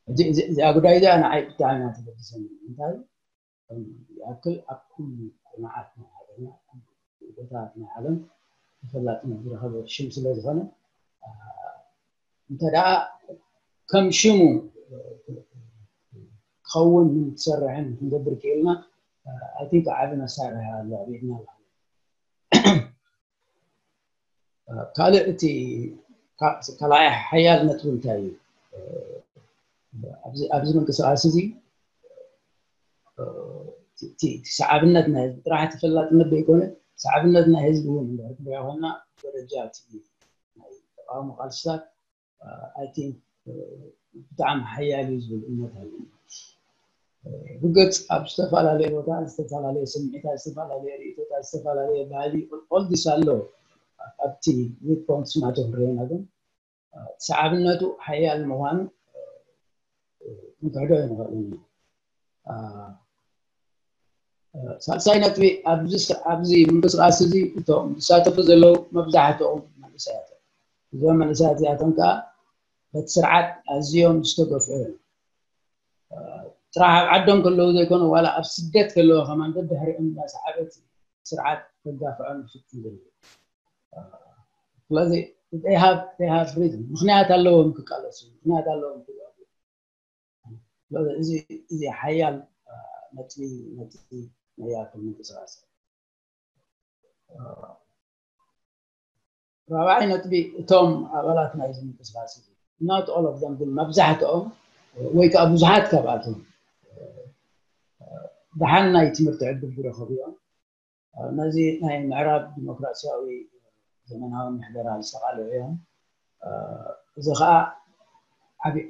ሕጂ እዚኣ ጉዳይ እዚኣ ንዓይ ብጣዕሚ እያ ተገድሰኒ። እንታይ ይኣክል ኣብ ኩሉ ኩርናዓት ናይ ዓለምና፣ ኩሉ ቦታታት ናይ ዓለም ተፈላጥነት ዝረኸበ ሽም ስለ ዝኾነ፣ እንተ ደኣ ከም ሽሙ ክኸውን ክትሰርሕን ክንገብር ክኢልና፣ ኣይ ቲንክ ዓቢ መሳርሒ ኣሎ ኣብ ኢድና። ካልእ እቲ ካልኣይ ሓያል ነጥቢ እንታይ እዩ? ኣብዚ ምንቅስቃስ እዚ ሰዓብነት ናይ ህዝቢ ጥራሕ ተፈላጥነት ዘይኮነ ሰዓብነት ናይ ህዝቢ እውን እንድሕር ክንሪኦ ኮይና ደረጃ እቲ ናይ ተቃውሞ ቃልስታት ኣይ ቲንክ ብጣዕሚ ሓያል እዩ ዝብል እምነት ኣለኒ። ብገጽ ኣብ ዝተፈላለየ ቦታ ዝተፈላለየ ስምዒታት፣ ዝተፈላለየ ርእይቶታት፣ ዝተፈላለየ ባህሊ ኦልዲስ ኣሎ። ኣብቲ ዊክ ፖንትስ ናቶ ክንሪኦና ግን ሰዓብነቱ ሓያል ምዃኑ ክንክሕዶ ኣይንኽእልን። ሳልሳይ ነጥቢ ኣብዚ ምንቅስቃስ እዚ እቶም ዝሳተፉ ዘለዉ መብዛሕትኦም መንእሰያት እዮም። እዞም መንእሰያት እዚኣቶም ከዓ በቲ ስርዓት ኣዝዮም ዝተገፍዑ እዮም። ጥራሕ ኣብ ዓዶም ከለዉ ዘይኮነ ዋላ ኣብ ስደት ከለዉ ከማን ደድሕሪኦም እናሰዓበት ስርዓት ከጋፍዖም ይፍትን ዘሎ። ስለዚ they have reason፣ ምኽንያት ኣለዎም ክቃለሱ፣ ምኽንያት ኣለዎም ክጋፍዑ። ስለዚ እዚ ሓያል ነጥቢ ነቲ ናይ ይኣክል ምንቅስቃስ። ራብዓይ ነጥቢ እቶም ኣባላት ናይዚ ምንቅስቃስ እዚ not all of them ግን መብዛሕትኦም ወይ ከዓ ብዙሓት ካብኣቶም ደሓን ናይ ትምህርቲ ዕድል ዝረኸቡ እዮም። ነዚ ናይ ምዕራብ ዲሞክራሲያዊ ዘመናዊ ምሕደራ ዝተቃልዑ እዮም። እዚ ከዓ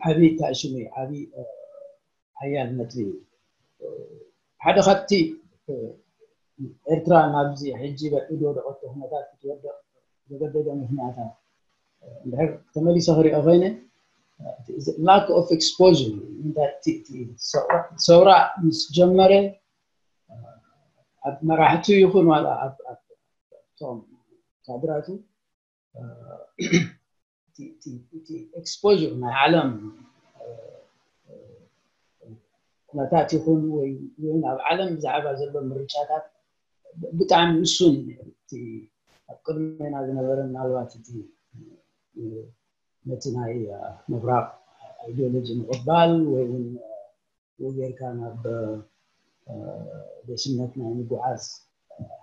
ዓቢ ታሽሙ ዓቢ ሓያል ነጥቢ እዩ። ሓደ ካብቲ ኤርትራ ናብዚ ሕጂ በቲ ዝወደቐቶ ኩነታት ክትወድቕ ዘገደደ ምክንያታት እንድሕር ተመሊሰ ክሪኦ ኮይነ lack of exposure ሰውራ ምስ ጀመረ ኣብ መራሕቱ ይኹን ዋላ ኣብቶም ካድራቱ እቲ exposure ናይ ዓለም ኩነታት ይኹን ወይ ኣብ ዓለም ብዛዕባ ዘሎ ምርጫታት ብጣዕሚ ውሱን እቲ ኣብ ቅድሜና ዝነበረ ምናልባት እቲ ነቲ ናይ ምብራቕ ideology ምቕባል ወይ እውን ጌርካ ናብ ደስነት ናይ ምጉዓዝ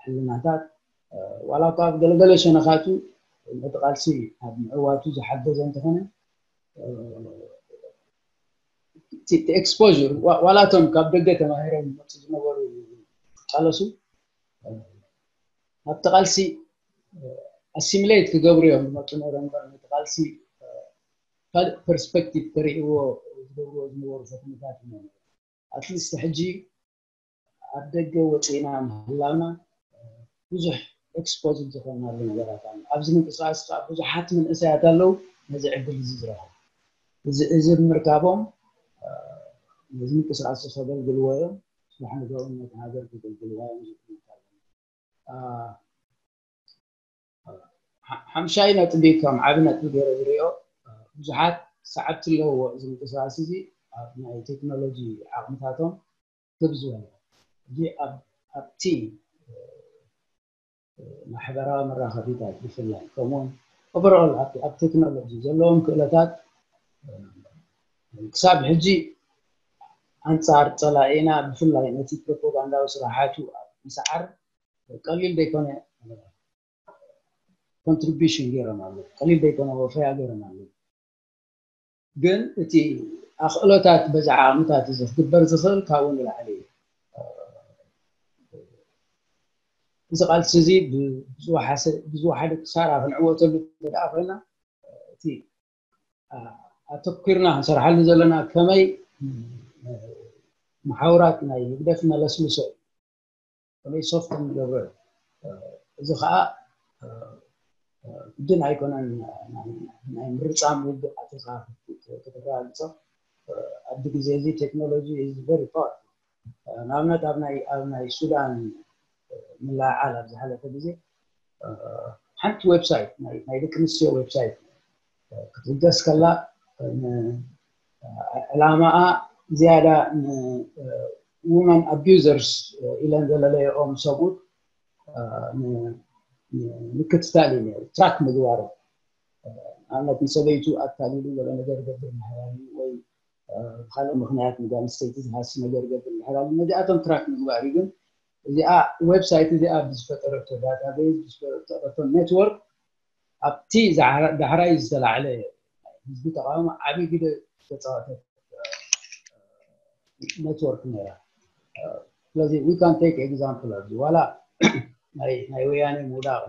ሕልናታት ዋላ እኳ ኣብ ገለገለ ሸነኻቱ ነቲ ቃልሲ ኣብ ምዕዋቱ ዝሓገዘ እንተኾነ exposure ዋላቶም ካብ ደገ ተማሂሮም ዝመፁ ዝነበሩ ቃለሱ ኣብቲ ቃልሲ assimilate ክገብሩ እዮም ዝመፁ ነይሮም እምበር ነቲ ቃልሲ ካልእ perspective ተርእይዎ ዝገብርዎ ዝነበሩ ፈተነታት እዮም። ኣትሊስት ሕጂ ኣብ ደገ ወፂእና ምህላውና ብዙሕ exposed ዝኾንናሉ ነገራት ኣሎ። ኣብዚ ምንቅስቃስ ከዓ ብዙሓት መንእሰያት ኣለዉ ነዚ ዕድል እዚ ዝረኸቡ። እዚ ብምርካቦም ነዚ ምንቅስቃስ ከገልግልዎ እዮም። ስራሕ ንገውን ነቲ ሃገር ከገልግልዋ እዮም ዝብል ሓምሻይ ነጥቢ ከም ዓቢ ነጥቢ ገይረ ዝሪኦ ብዙሓት ሰዓብቲ ኣለዎ እዚ ምንቅስቃስ እዚ ኣብ ናይ ቴክኖሎጂ ዓቕምታቶም ክብ ዝበለ እዚ ኣብቲ ማሕበራዊ መራኸቢታት ብፍላይ ከምኡውን overall ኣብ ቴክኖሎጂ ዘለዎም ክእለታት ክሳብ ሕጂ ኣንጻር ጸላኢና ብፍላይ ነቲ ፕሮፓጋንዳዊ ስራሓቱ ኣብ ምስዓር ቀሊል ዘይኮነ contribution ገይሮም ኣለዉ። ቀሊል ዘይኮነ ወፈያ ገይሮም ኣለዉ። ግን እቲ ኣኽእሎታት በዚ ዓቕምታት እዚ ክግበር ዝኽእል ካብኡ ንላዕሊ እዩ። እዚ ቃልሲ እዚ ብዝወሓደ ክሳራ ክንዕወተሉ እንተደኣ ኮይና እቲ ኣተኲርና ክንሰርሓሉ ዘለና ከመይ መሓውራት ናይ ህግደፍ ነለስልሶ እዩ። ከመይ ሶፍት ንገብሮ እዩ። እዚ ከዓ ግድን ኣይኮነን ናይ ምርጫ ምውግእ ኣተካ ከተረጋግጾ። ኣብዚ ግዜ እዚ ቴክኖሎጂ is very powerful። ንኣብነት ኣብ ናይ ኣብ ናይ ሱዳን ምልዕዓል ኣብ ዝሓለፈ ግዜ ሓንቲ ዌብሳይት ናይ ደቂ ኣንስትዮ ዌብሳይት ክትብገስ ከላ ዕላማኣ ዝያዳ ንውመን ኣቢዩዘርስ ኢለን ዘለለየኦም ሰብኡት ምክትታል እዩ ነይሩ፣ ትራክ ምግባሩ። ንኣብነት ንሰበይቱ ኣታሊሉ ገለ ነገር ገብር ምሕራሉ ወይ ብካልእ ምክንያት ንጋል ስተይቲ ዝሃሲ ነገር ገብር ምሕራሉ ነዚኣቶም ትራክ ምግባር እዩ። ግን እዚኣ ዌብሳይት እዚኣ ብዝፈጠረቶ ዳታቤዝ ብዝፈጠረቶ ኔትወርክ ኣብቲ ዳሕራይ ዝተላዕለ ህዝቢ ተቃውሞ ዓብዪ ግደ ዝተፃወተት ኔትወርክ ነይራ። ስለዚ we can take example ኣብዚ ዋላ ናይ ወያነ ምውዳቕ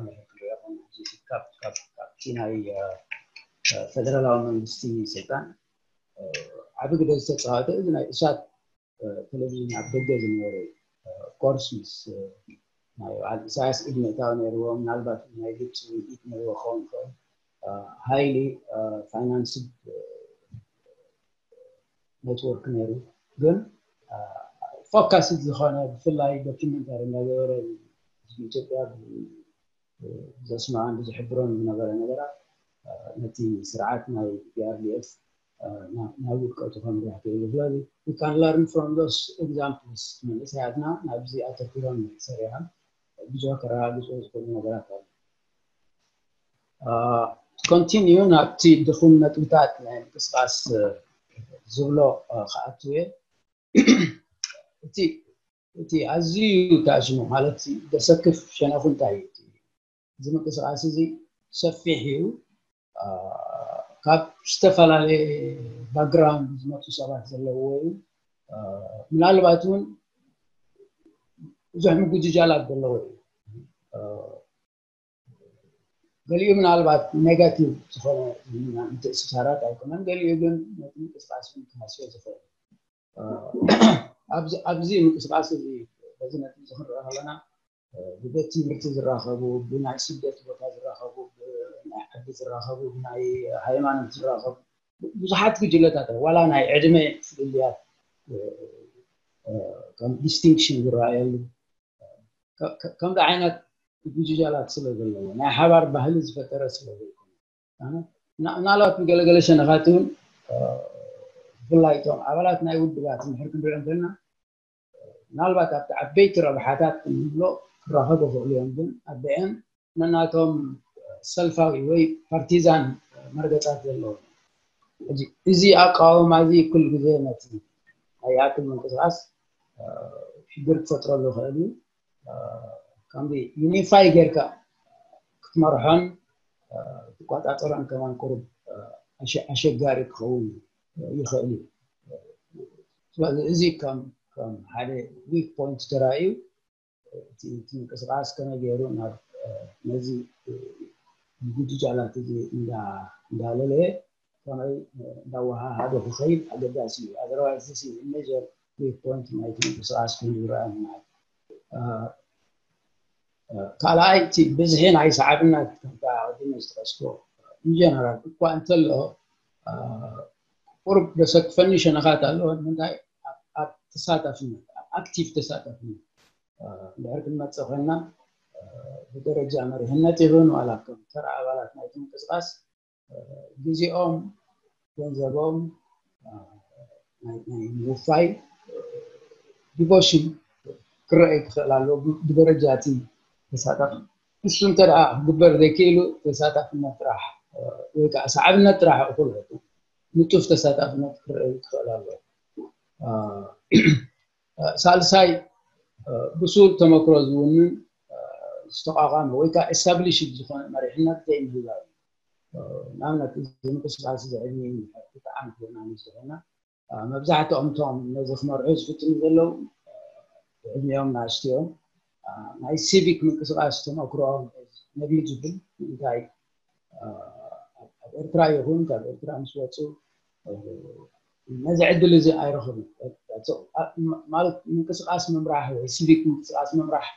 ካብቲ ናይ ፈደራላዊ መንግስቲ ስልጣን ዓቢ ግደ ዝተፃወተ እዚ ናይ እሳት ቴሌቪዥን ኣብ ደገ ዝነበረ ኮርስ ምስ ናይ በዓል ኢሳያስ ኢድ ምእታው ነይርዎ። ምናልባት ናይ ግብፂ ኢድ ነይርዎ ክኸውን ይኽእል። ሃይሊ ፋይናንስ ኔትወርክ ነይሩ። ግን ፎካስ ዝኾነ ብፍላይ ዶኪመንታሪ እናገበረ ህዝቢ ኢትዮጵያ ዘስማዕን ብዝሕብሮን ዝነበረ ነገራት ነቲ ስርዓት ናይ ፒኣርዲኤፍ ናብ ውድቀቱ ከምርሕ ክኢሉ። ስለዚ we can learn from those examples። መንእሰያትና ናብዚ ኣተኪሮም ሰሪሖም ብዙሕ ከረጋግፁ ዝኽእሉ ነገራት ኣሉ። ኮንቲኒዩ ናብቲ ድኹም ነጥብታት ናይ ምንቅስቃስ ዝብሎ ክኣቱ እየ። እቲ ኣዝዩ ተኣሽሙ ማለት ዘሰክፍ ሸነኹ እንታይ እዩ? እዚ ምንቅስቃስ እዚ ሰፊሕ እዩ። ካብ ዝተፈላለየ ባክግራውንድ ዝመፁ ሰባት ዘለዎ እዩ። ምናልባት እውን ብዙሕ ምጉጅጃላት ዘለዎ እዩ። ገሊኡ ምናልባት ኔጋቲቭ ዝኾነ ምትእስሳራት ኣይኮነን። ገሊኡ ግን ነቲ ምንቅስቃስ እውን ክሃስዮ ዝኽእል ኣብዚ ምንቅስቃስ እዚ በዚ ነጥቢ እዚ ክንረአ ከለና ብቤት ትምህርቲ ዝራኸቡ፣ ብናይ ስደት ቦታ ዝራኸቡ፣ ብናይ ዓዲ ዝራኸቡ፣ ብናይ ሃይማኖት ዝራኸቡ ብዙሓት ጉጅለታት ዋላ ናይ ዕድመ ፍልልያት ከም ዲስቲንክሽን ዝረኣየሉ ከምዚ ዓይነት ጉጅጃላት ስለ ዘለዎ ናይ ሓባር ባህሊ ዝፈጠረ ስለ ዘይኮነ ምናልባት ብገለገለ ሸነኻት እውን ብፍላይ እቶም ኣባላት ናይ ውድባት እንድሕር ክንሪኦም ከለና ምናልባት ኣብቲ ዓበይቲ ረብሓታት እንብሎ ክራኸቡ ይኽእሉ እዮም። ግን ኣብአን ነናቶም ሰልፋዊ ወይ ፓርቲዛን መርገፃት ዘለዎም እዚ ኣቃወማ እዚ ኩሉ ግዜ ነቲ ናይ ይኣክል ምንቅስቃስ ሽግር ክፈጥረሉ ይኽእል እዩ። ከምዚ ዩኒፋይ ጌርካ ክትመርሖን ክትቆፃፀሮን ከማን ቁሩብ ኣሸጋሪ ክኸውን ይኽእል እዩ። ስለዚ እዚ ከም ሓደ ዊክ ፖይንት ተራእዩ እቲ ምንቅስቃስ ከመይ ገይሩ ናብ ነዚ ምጉጅጃላት እዚ እንዳለለየ ከመይ እንዳወሃሃዶ ክኸይድ ኣገዳሲ እዩ። ኣዘርዋይስ ሜጀር ዊክ ፖይንት ናይቲ ምንቅስቃስ ኮይኑ ዝረኣየኒ ማለት ካልኣይ እቲ ብዝሒ ናይ ሰዓብነት ከምታ ቅድሚ ዝጠቀስኮ ኢንጀነራል እኳ እንተሎ ቁሩብ ዘሰክፈኒ ሸነኻት ኣለዎ። ንምንታይ ኣብ ተሳታፍነት ኣብ ኣክቲቭ ተሳታፍነት እንድሕር ክንመፅእ ኮይንና ብደረጃ መሪሕነት ይኹን ዋላ ከም ተራ ኣባላት ናይቲ ምንቅስቃስ ግዜኦም ገንዘቦም ናይ ምውፋይ ዲቮሽን ክረአ ክኽእል ኣለዎ ብደረጃ እቲ ተሳታፊ። እሱ እንተ ደኣ ክግበር ዘይክእሉ ተሳታፍነት ጥራሕ ወይ ከዓ ሰዓብነት ጥራሕ እኹል ንጡፍ ተሳታፍነት ክረአ ክኽእል ኣለዎ። ሳልሳይ ብሱል ተመክሮ ዝውንን ዝተቋቋመ ወይ ከዓ ኤስታብሊሽድ ዝኾነ መሪሕነት ዘይምህላው እዩ። ንኣብነት እዚ ምንቅስቃስ እዚ ዕድሚኡ ብጣዕሚ ክበና ምስ ዝኾና መብዛሕትኦም እቶም ነዚ ክመርሑ ዝፍትኑ ዘለዉ ዕድሚኦም ናእሽትዮም ናይ ሲቪክ ምንቅስቃስ ተመክሮኦም ነግሊጅብል እንታይ ኣብ ኤርትራ ይኹን ካብ ኤርትራ ምስ ወፁ ነዚ ዕድል እዚ ኣይረኽቡን። ማለት ምንቅስቃስ ምምራሕ ወይ ሲቪክ ምንቅስቃስ ምምራሕ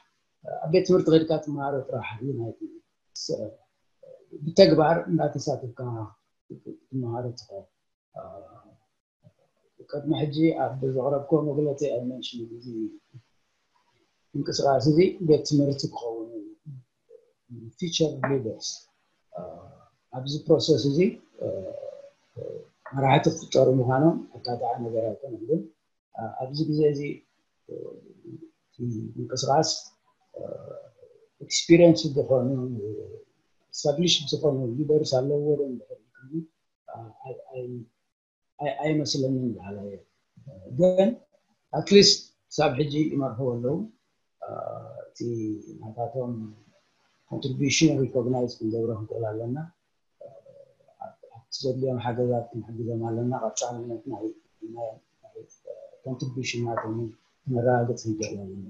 ኣብ ቤት ትምህርቲ ከድካ ትመሃሮ ጥራሕ እዩ ናይ ብተግባር እንዳተሳተፍካ ትመሃሮ ትኽእል። ቅድሚ ሕጂ ኣብ ዘቕረብክዎ መግለፂ ኣይመንሽን እዚ ምንቅስቃስ እዚ ቤት ትምህርቲ ክኸውን ፊቸር ሊደርስ ኣብዚ ፕሮሰስ እዚ መራሕቲ ክፍጠሩ ምዃኖም ኣካታዓ ነገር ኣይኮነን። ግን ኣብዚ ግዜ እዚ ምንቅስቃስ ኤክስፒሪየንስ ዝኾኑ ስታብሊሽ ዝኾኑ ሊደርስ ኣለዎ ዶ ኣይመስለንን። በሃላ እየ ግን ኣትሊስት ክሳብ ሕጂ ይመርሕዎ ኣለዉ። እቲ ናታቶም ኮንትሪቢሽን ሪኮግናይዝ ክንገብሮ ክንክእል ኣለና። ኣብቲ ዘድልዮም ሓገዛት ክንሕግዞም ኣለና። ቀፃልነት ናይ ኮንትሪቢሽን ናቶም ክነረጋግፅ ንክእል ኣለና።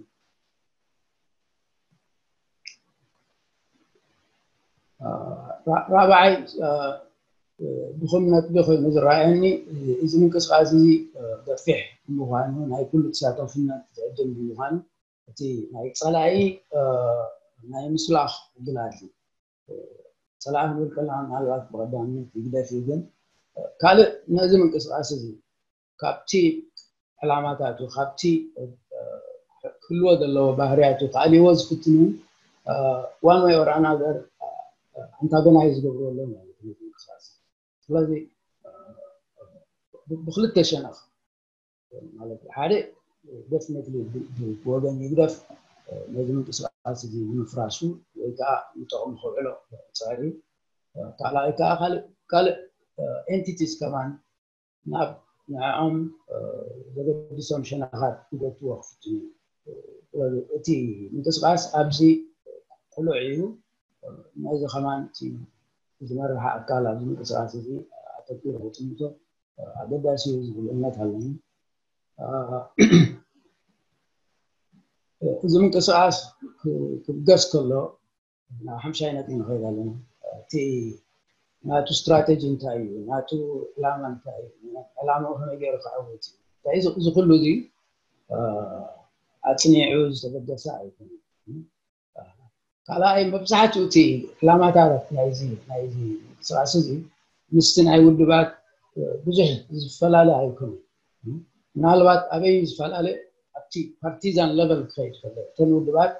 ራብዓይ ድኹም ነጥቢ ኮይኑ ዝረኣየኒ እዚ ምንቅስቃስ እዚ ገፊሕ ብምዃኑ ናይ ኩሉ ተሳተፍነት ዝዕድም ብምዃኑ እቲ ናይ ፀላኢ ናይ ምስላኽ ዕድል ኣሎ። ፀላኢ ክንብል ከለና ምናልባት ብቐዳምነት ይግደፍ እዩ። ግን ካልእ ነዚ ምንቅስቃስ እዚ ካብቲ ዕላማታቱ ካብቲ ክህልዎ ዘለዎ ባህርያቱ ክኣልይዎ ዝፍትኑ ዋን ወይ ኦር ኣናዘር ኣንታጎናይዝ ዝገብሩ ኣለዉ ማለት እዩ ምንቅስቃስ። ስለዚ ብክልተ ሸነኽ ማለት ሓደ ደፍነትሊ ብወገን ይግደፍ ነዚ ምንቅስቃስ እዚ ንምፍራሱ ወይ ከዓ ንጥቕሙ ከውዕሎ ፀሪ ካልኣይ ከዓ ካልእ ኤንቲቲስ ከማን ናብ ንዕኦም ዘገድሶም ሸነኻት ክገትዎ ክፍትኑ እዩ። እቲ ምንቅስቃስ ኣብዚ ቅሉዕ እዩ። ነዚ ከማን እቲ ዝመርሕ ኣካል ኣብዚ ምንቅስቃስ እዚ ኣተኪሩ ክጥምቶ ኣገዳሲ እዩ ዝብል እምነት ኣለኒ። እዚ ምንቅስቃስ ክብገስ ከሎ ናብ ሓምሻይ ነጥቢ ንኸይድ ኣለና። እቲ ናቱ ስትራቴጂ እንታይ እዩ? ናቱ ዕላማ እንታይ እዩ? ዕላማኡ ከመይ ገይሩ ክዓወት እዩ? እዚ ኩሉ እዚ ኣፅኒዑ ዝተበገሰ ኣይኮነን። ካልኣይ መብዛሕትኡ እቲ ዕላማታት ናይዚ ናይዚ ምንቅስቃስ እዚ ምስቲ ናይ ውድባት ብዙሕ ዝፈላለ ኣይኮነን። ምናልባት ኣበይ ዝፈላለ ኣብቲ ፓርቲዛን ለቨል ክኸይድ ከሎ እተን ውድባት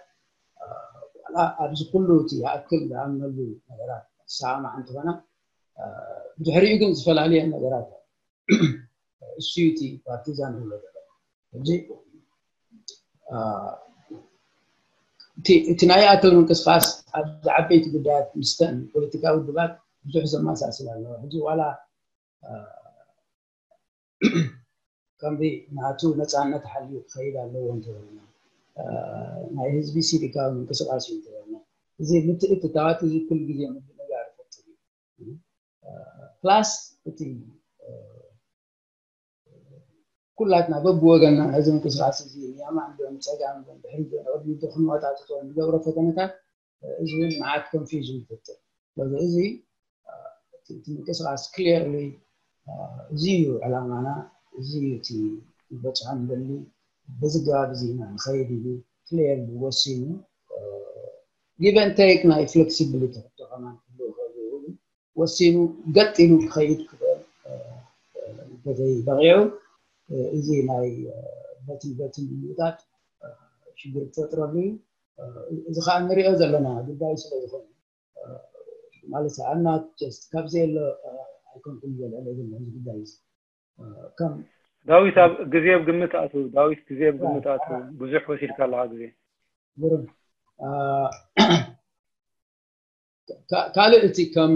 ዋላ ኣብዚ ኩሉ እቲ ይኣክል ዝኣምነሉ ነገራት ዝሰማማዕ እንትኾና ብድሕሪኡ ግን ዝተፈላለየ ነገራት እሱ እዩ እቲ ፓርቲዛን ዝብሎ ዘሎ። ሕጂ እቲ ናይ ኣክል ምንቅስቃስ ኣብዚ ዓበይቲ ጉዳያት ምስተን ፖለቲካዊ ውድባት ብዙሕ ዘመሳስል ኣለዎ። ሕጂ ዋላ ከምዚ ናቱ ነፃነት ሓልዩ ክኸይድ ኣለዎ እንተበልና ናይ ህዝቢ ሲቪካዊ ምንቅስቃስ እዩ እንተበልና እዚ ምትእትታዋት እዚ ኩሉ ግዜ ምድንጋር ይፈጥር እዩ። ፕላስ እቲ ኩላትና በብወገንና ነዚ ምንቅስቃስ እዚ ንየማን ዶ ንፀጋም ዶ ንድሕሪት ዶ ንቕድሚት ዶ ክንወጣጥጦ ንገብሮ ፈተነታት እዚ እውን መዓት ኮንፊውዥን ይፈጥር። ስለዚ እዚ እቲ ምንቅስቃስ ክሊርሊ እዚ እዩ ዕላማና፣ እዚ እዩ እቲ ንበፅሖ ንደሊ፣ በዚ ኣገባብ እዚ ኢና ንኸይድ ኢሉ ክሊርሊ ወሲኑ ጊቭ ኤንድ ቴክ ናይ ፍሌክሲቢሊቲ ሕቶ ከማን ክህልዎ ይኽእል እዩ። ወሲኑ ገጥ ኢሉ ክኸይድ ክኽእል እንተዘይበቒዑ እዚ ናይ በትን በትን ምውጣጥ ሽግር ክፈጥረሉ እዩ። እዚ ከዓ ንሪኦ ዘለና ጉዳይ ስለ ዝኾነ ማለት ኣና ጀስት ካብዚ የሎ ኣይኮንኩም ዘልዕለ የለን እዚ ጉዳይ እዚ ከም ዳዊት ኣብ ግዜ ኣብ ግምት ኣቱ ዳዊት ግዜ ኣብ ግምት ኣቱ ብዙሕ ወሲድካ ኣለካ ግዜ ግሩም ካልእ እቲ ከም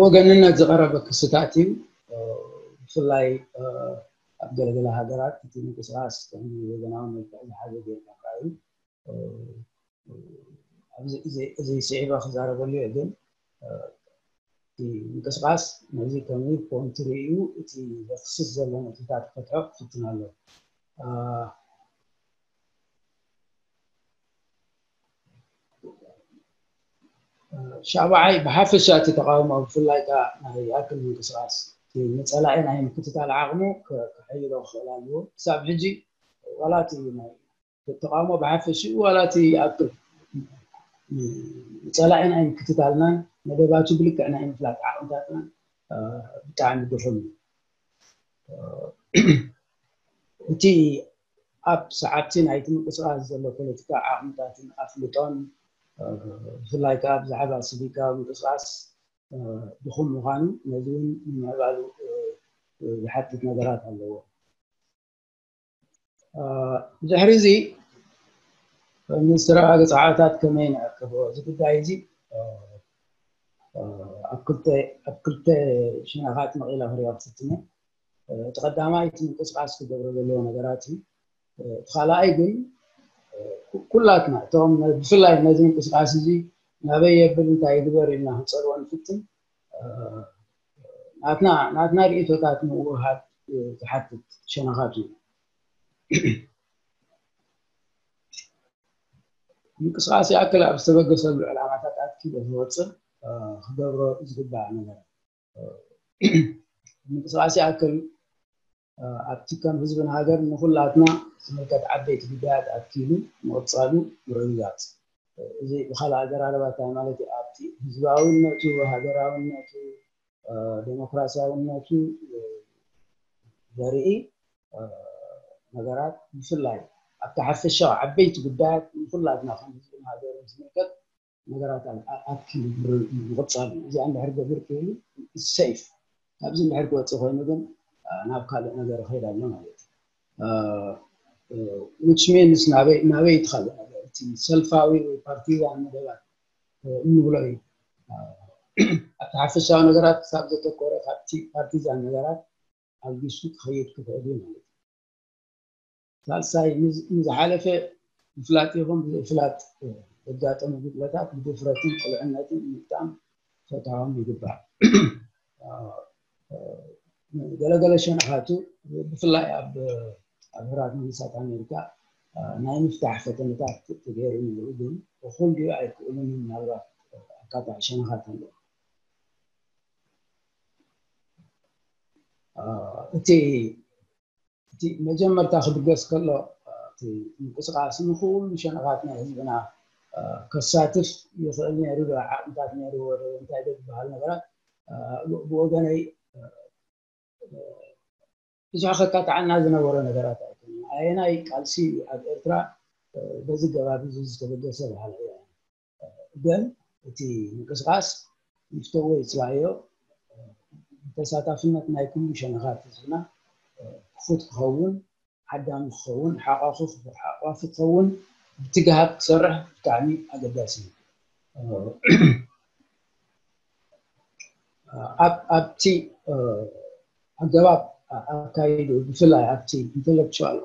ወገንነት ዝቐረበ ክስታት እዩ። ብፍላይ ኣብ ገለገለ ሃገራት እቲ ምንቅስቃስ ከም ወገናዊ መልክዕ ዝሓዘ ጌርካ ርኣዩ። እዚ ስዒበ ክዛረበሉ እየ ግን እቲ ምንቅስቃስ ነዚ ከም ዊክ ፖይንት ርእዩ እቲ ዘፍስስ ዘሎ ነጥብታት ክፈትሖ ክፍትን ኣሎ። ሻብዓይ ብሓፈሻ እቲ ተቃውሞ ብፍላይ ከዓ ናይ ኣክል ምንቅስቃስ እቲ ንፀላኢ ናይ ምክትታል ዓቕሙ ከሐይሎ ክኽእል ኣለዎ። ክሳብ ሕጂ ዋላ እቲ ናይ ተቃውሞ ብሓፈሽኡ ዋላ እቲ ኣክል ንፀላኢ ናይ ምክትታልናን መደባቱ ብልክዕ ናይ ምፍላጥ ዓቕምታትናን ብጣዕሚ ድኹም እዩ። እቲ ኣብ ሰዓብቲ ናይቲ ምንቅስቃስ ዘሎ ፖለቲካ ዓቕምታትን ኣፍልጦን፣ ብፍላይ ከዓ ብዛዕባ ሲቪካዊ ምንቅስቃስ ድኹም ምዃኑ፣ ነዚ እውን ንምዕባሉ ዝሓትት ነገራት ኣለዎ። ድሕሪ እዚ ንዝተረጋገፀ ዓወታት ከመይ ንዕቅቦ? እዚ ጉዳይ እዚ ኣብ ክልተ ኣብ ክልተ ሸነኻት መቒለ ክሪኦ ክፍትን እየ። እቲ ቀዳማይ እቲ ምንቅስቃስ ክገብሮ ዘለዎ ነገራት እዩ። እቲ ካልኣይ ግን ኩላትና እቶም ብፍላይ ነዚ ምንቅስቃስ እዚ ናበይ የብል እንታይ ይግበር ኢልና ክንፀልዎ ንፍትን ናትና ናትና ርእቶታት ምውሃድ ዝሓትት ሸነኻት እዩ። ምንቅስቃስ ይኣክል ኣብ ዝተበገሰሉ ዕላማታት ኣትኪሉ ክወፅእ ክገብሮ ዝግባእ ነገር ምንቅስቃስ ይኣክል ኣብቲ ከም ህዝብን ሃገር ንኩላትና ዝምልከት ዓበይቲ ጉዳያት ኣትኪሉ ምቕፃሉ ምርግጋፅ። እዚ ብካልእ ኣዘራርባ እንታይ ማለት እዩ? ኣብቲ ህዝባዊነቱ፣ ሃገራዊነቱ፣ ዴሞክራሲያዊነቱ ዘርኢ ነገራት ብፍላይ ኣብቲ ሓፈሻዊ ዓበይቲ ጉዳያት ንኩላትና ከም ህዝብን ሃገርን ዝምልከት ነገራት ኣትኪሉ ምቕፃሉ። እዚኣ እንድሕር ገቢር ክህሉ ሴፍ ካብዚ እንድሕር ክወፅእ ኮይኑ ግን ናብ ካልእ ነገር ይኸይድ ኣሎ ማለት እዩ። Which means ናበይ ናበይ እቲ ካልእ ነገር እቲ ሰልፋዊ ወይ ፓርቲዛን መደባት እንብሎ እዩ። ኣብቲ ሓፈሻዊ ነገራት ክሳብ ዘተኮረ ካብቲ ፓርቲዛን ነገራት ኣልጊሱ ክኸይድ ክኽእል እዩ ማለት እዩ። ሳልሳይ ንዝሓለፈ ብፍላጥ ይኹን ብዘይፍላጥ ዘጋጠሙ ጉድለታት ብድፍረትን ቅሉዕነትን ምግጣም ፈትሖም ይግባእ። ገለገለ ሸነኻቱ ብፍላይ ኣብ ኣብ ሕራት መንግስታት ኣሜሪካ ናይ ምፍታሕ ፈተነታት ተገይሩ ነይሩ፣ ግን እኹል ድዩ ኣይክእሉን ምናልባት ኣካታዕ ሸነኻት ኣሎ። እቲ እቲ መጀመርታ ክብገስ ከሎ እቲ ምንቅስቃስ ንኩሉ ሸነኻት ናይ ህዝብና ከሳትፍ ይኽእል ነይሩ ዶ ዓቕምታት ነይርዎ ዶ እንታይ ዶ ዝበሃል ነገራት ብወገነይ ብዙሕ ከካትዓና ዝነበሮ ነገራት ኣይኮነን። ኣየናይ ቃልሲ ኣብ ኤርትራ በዚ ገባብ እዚ ዝተበገሰ ባህል ግን እቲ ምንቅስቃስ ይፍተዎ ይፅላእዮ ተሳታፍነት ናይ ኩሉ ሸነኻት ህዝብና ክፉት ክኸውን ዓዳሚ ክኸውን ሓቋፊ ክኸውን ብትግሃት ክሰርሕ ብጣዕሚ ኣገዳሲ እዩ። ኣብቲ ኣገባብ ኣካይዱ ብፍላይ ኣብቲ intellectual